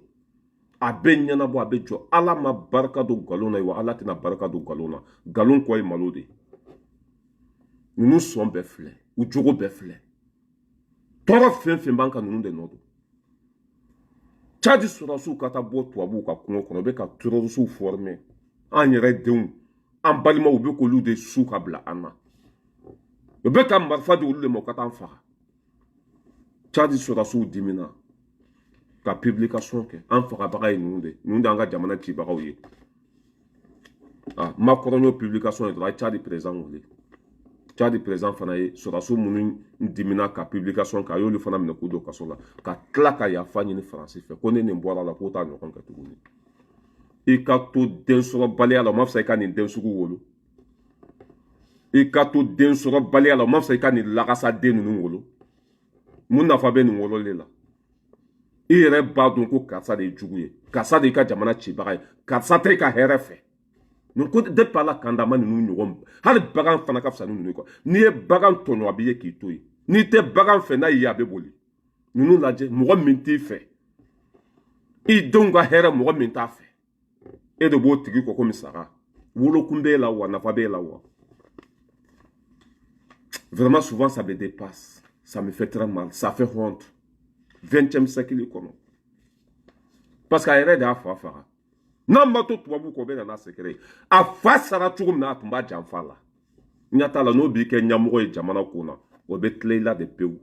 a bɛ ɲɛnabɔ, a bɛ jɔ. Ala ma barika don nkalon na, wa Ala tɛna barika don nkalon na. Nkalon kɔ ye malo de ye. Ninnu sɔn bɛɛ filɛ, u jogo bɛɛ filɛ. Tɔɔrɔ fɛn fɛn b'an kan, ninnu de nɔ don. Tchad sɔrɔdasiw ka taa bɔ tubabuw ka kungo kɔnɔ, u bɛ ka terroristew former. An yɛrɛ denw, an balimaw, u bɛ k'olu de su ka bila an na, u bɛ ka marifa di olu de ma, u ka taa an faga. Tchad sɔrɔdasiw dimina ka publication kɛ: an fagabaga ye ninnu de, ninnu de y'an ka jamana cibagaw ye. Ah, Macron y'o publication ye dɔrɔn, a ye Tchad président wele. Tchad président fana ye sɔrɔdasiw minnu dimina ka publication kɛ, a y'olu fana minɛ k'u don kaso la, ka tila ka yafa ɲini Faransi fɛ, ko ni nin bɔra la, k'u t'a ɲɔgɔn kɛ tuguni. I ka to densɔrɔbaliya la, o ma fisa i ka nin den sugu wolo. I ka to densɔrɔbaliya la, o ma fisa i ka nin lagasaden ninnu wolo. Mun nafa bɛ nin wololi la? I yɛrɛ b'a dɔn ko karisa de ye jugu ye, karisa de y'i ka jamana cibaga ye, karisa tɛ i ka hɛrɛ fɛ. Nin ko depuis Ala kan da ma ninnu ɲɔgɔn. Hali bagan fana ka fisa ni ninnu ye quoi. N'i ye bagan tɔɲɔ, a b'i ye k'i to yen. N'i tɛ bagan fɛ, n'a y'i ye, a bɛ boli. Ninnu lajɛ, mɔgɔ min t'i fɛ, i denw ka hɛrɛ, mɔgɔ min t'a fɛ, e de b'o tigi kɔ komi saga. Wolokun b'e la wa, nafa b'e la wa? Vraiment, souvent ça me dépasse, ça me fait très mal, ça fait honte. 20e siècle kɔnɔ, parce que a yɛrɛ de y'a fa faga. N'an ma to tubabu kɔ, o bɛ na n'a secret ye. A fa sara cogo min na, a tun b'a janfa la. Ɲɛ t'a la, n'o b'i kɛ ɲɛmɔgɔ ye jamana kun na, o bɛ tila i la de pewu.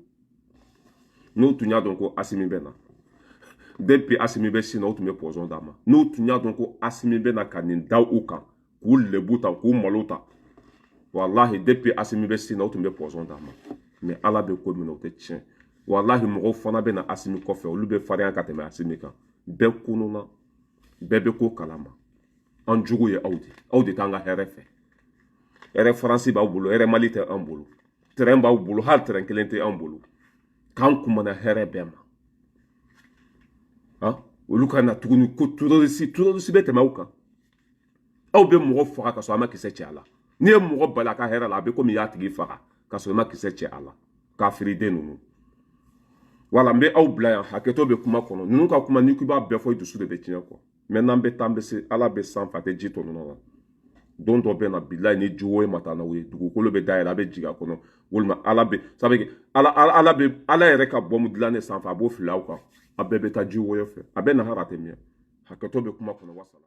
N'u tun y'a dɔn ko Asimi bɛ na, depuis Asimi bɛ sin na, o tun bɛ poison d'a ma. N'u tun y'a dɔn ko Asimi bɛ na ka nin da u kan, k'u lebu ta, k'u malo ta, walahi, depuis Asimi bɛ sin na, o tun bɛ poison d'a ma. Mais Ala bɛ ko min na, o tɛ tiɲɛ. Walahi, mɔgɔw fana bɛ na Asimi kɔfɛ, olu bɛ farinya ka tɛmɛ Asimi kan. Bɛɛ kununa, bɛɛ bɛ ko kalama. An jugu ye aw de, aw de t'an ka hɛrɛ fɛ. Hɛrɛ Faransi b'aw bolo, hɛrɛ Mali tɛ an bolo. Terrain b'aw bolo, hali terrain kelen tɛ an bolo. K'an kumana hɛrɛ bɛɛ ma. Han, olu ka na tuguni ko terroriste, terroriste bɛ tɛmɛ aw kan. Aw bɛ mɔgɔ faga ka sɔrɔ a ma kisɛ cɛ a la. N'i ye mɔgɔ bali a ka hɛrɛ la, a bɛ komi i y'a tigi faga ka sɔrɔ i ma kisɛ cɛ a la. Kafiriden ninnu. Wala n bɛ aw bila yan, hakɛto bɛ kuma kɔnɔ. Ninnu ka kuma, n'i ko i b'a bɛɛ fɔ, i dusu de bɛ tiɲɛ quoi. Mais n'an bɛ taa, an bɛ se. Ala bɛ sanfɛ, a tɛ ji tɔ nɔnɔ la. Don dɔ bɛ na, bilayi, ni jogo ye ma taa n'aw ye, dugukolo bɛ dayɛlɛ, a bɛ jigin a kɔnɔ, walima Ala bɛ sabu Ala, Ala bɛ, Ala yɛrɛ ka bɔmu dilan ne sanfɛ, a b'o fili aw kan, a bɛɛ bɛ taa ji wɔyɔ fɛ, a bɛ na hali a tɛ mɛn. Hakɛto bɛ kuma kɔnɔ. Wasala.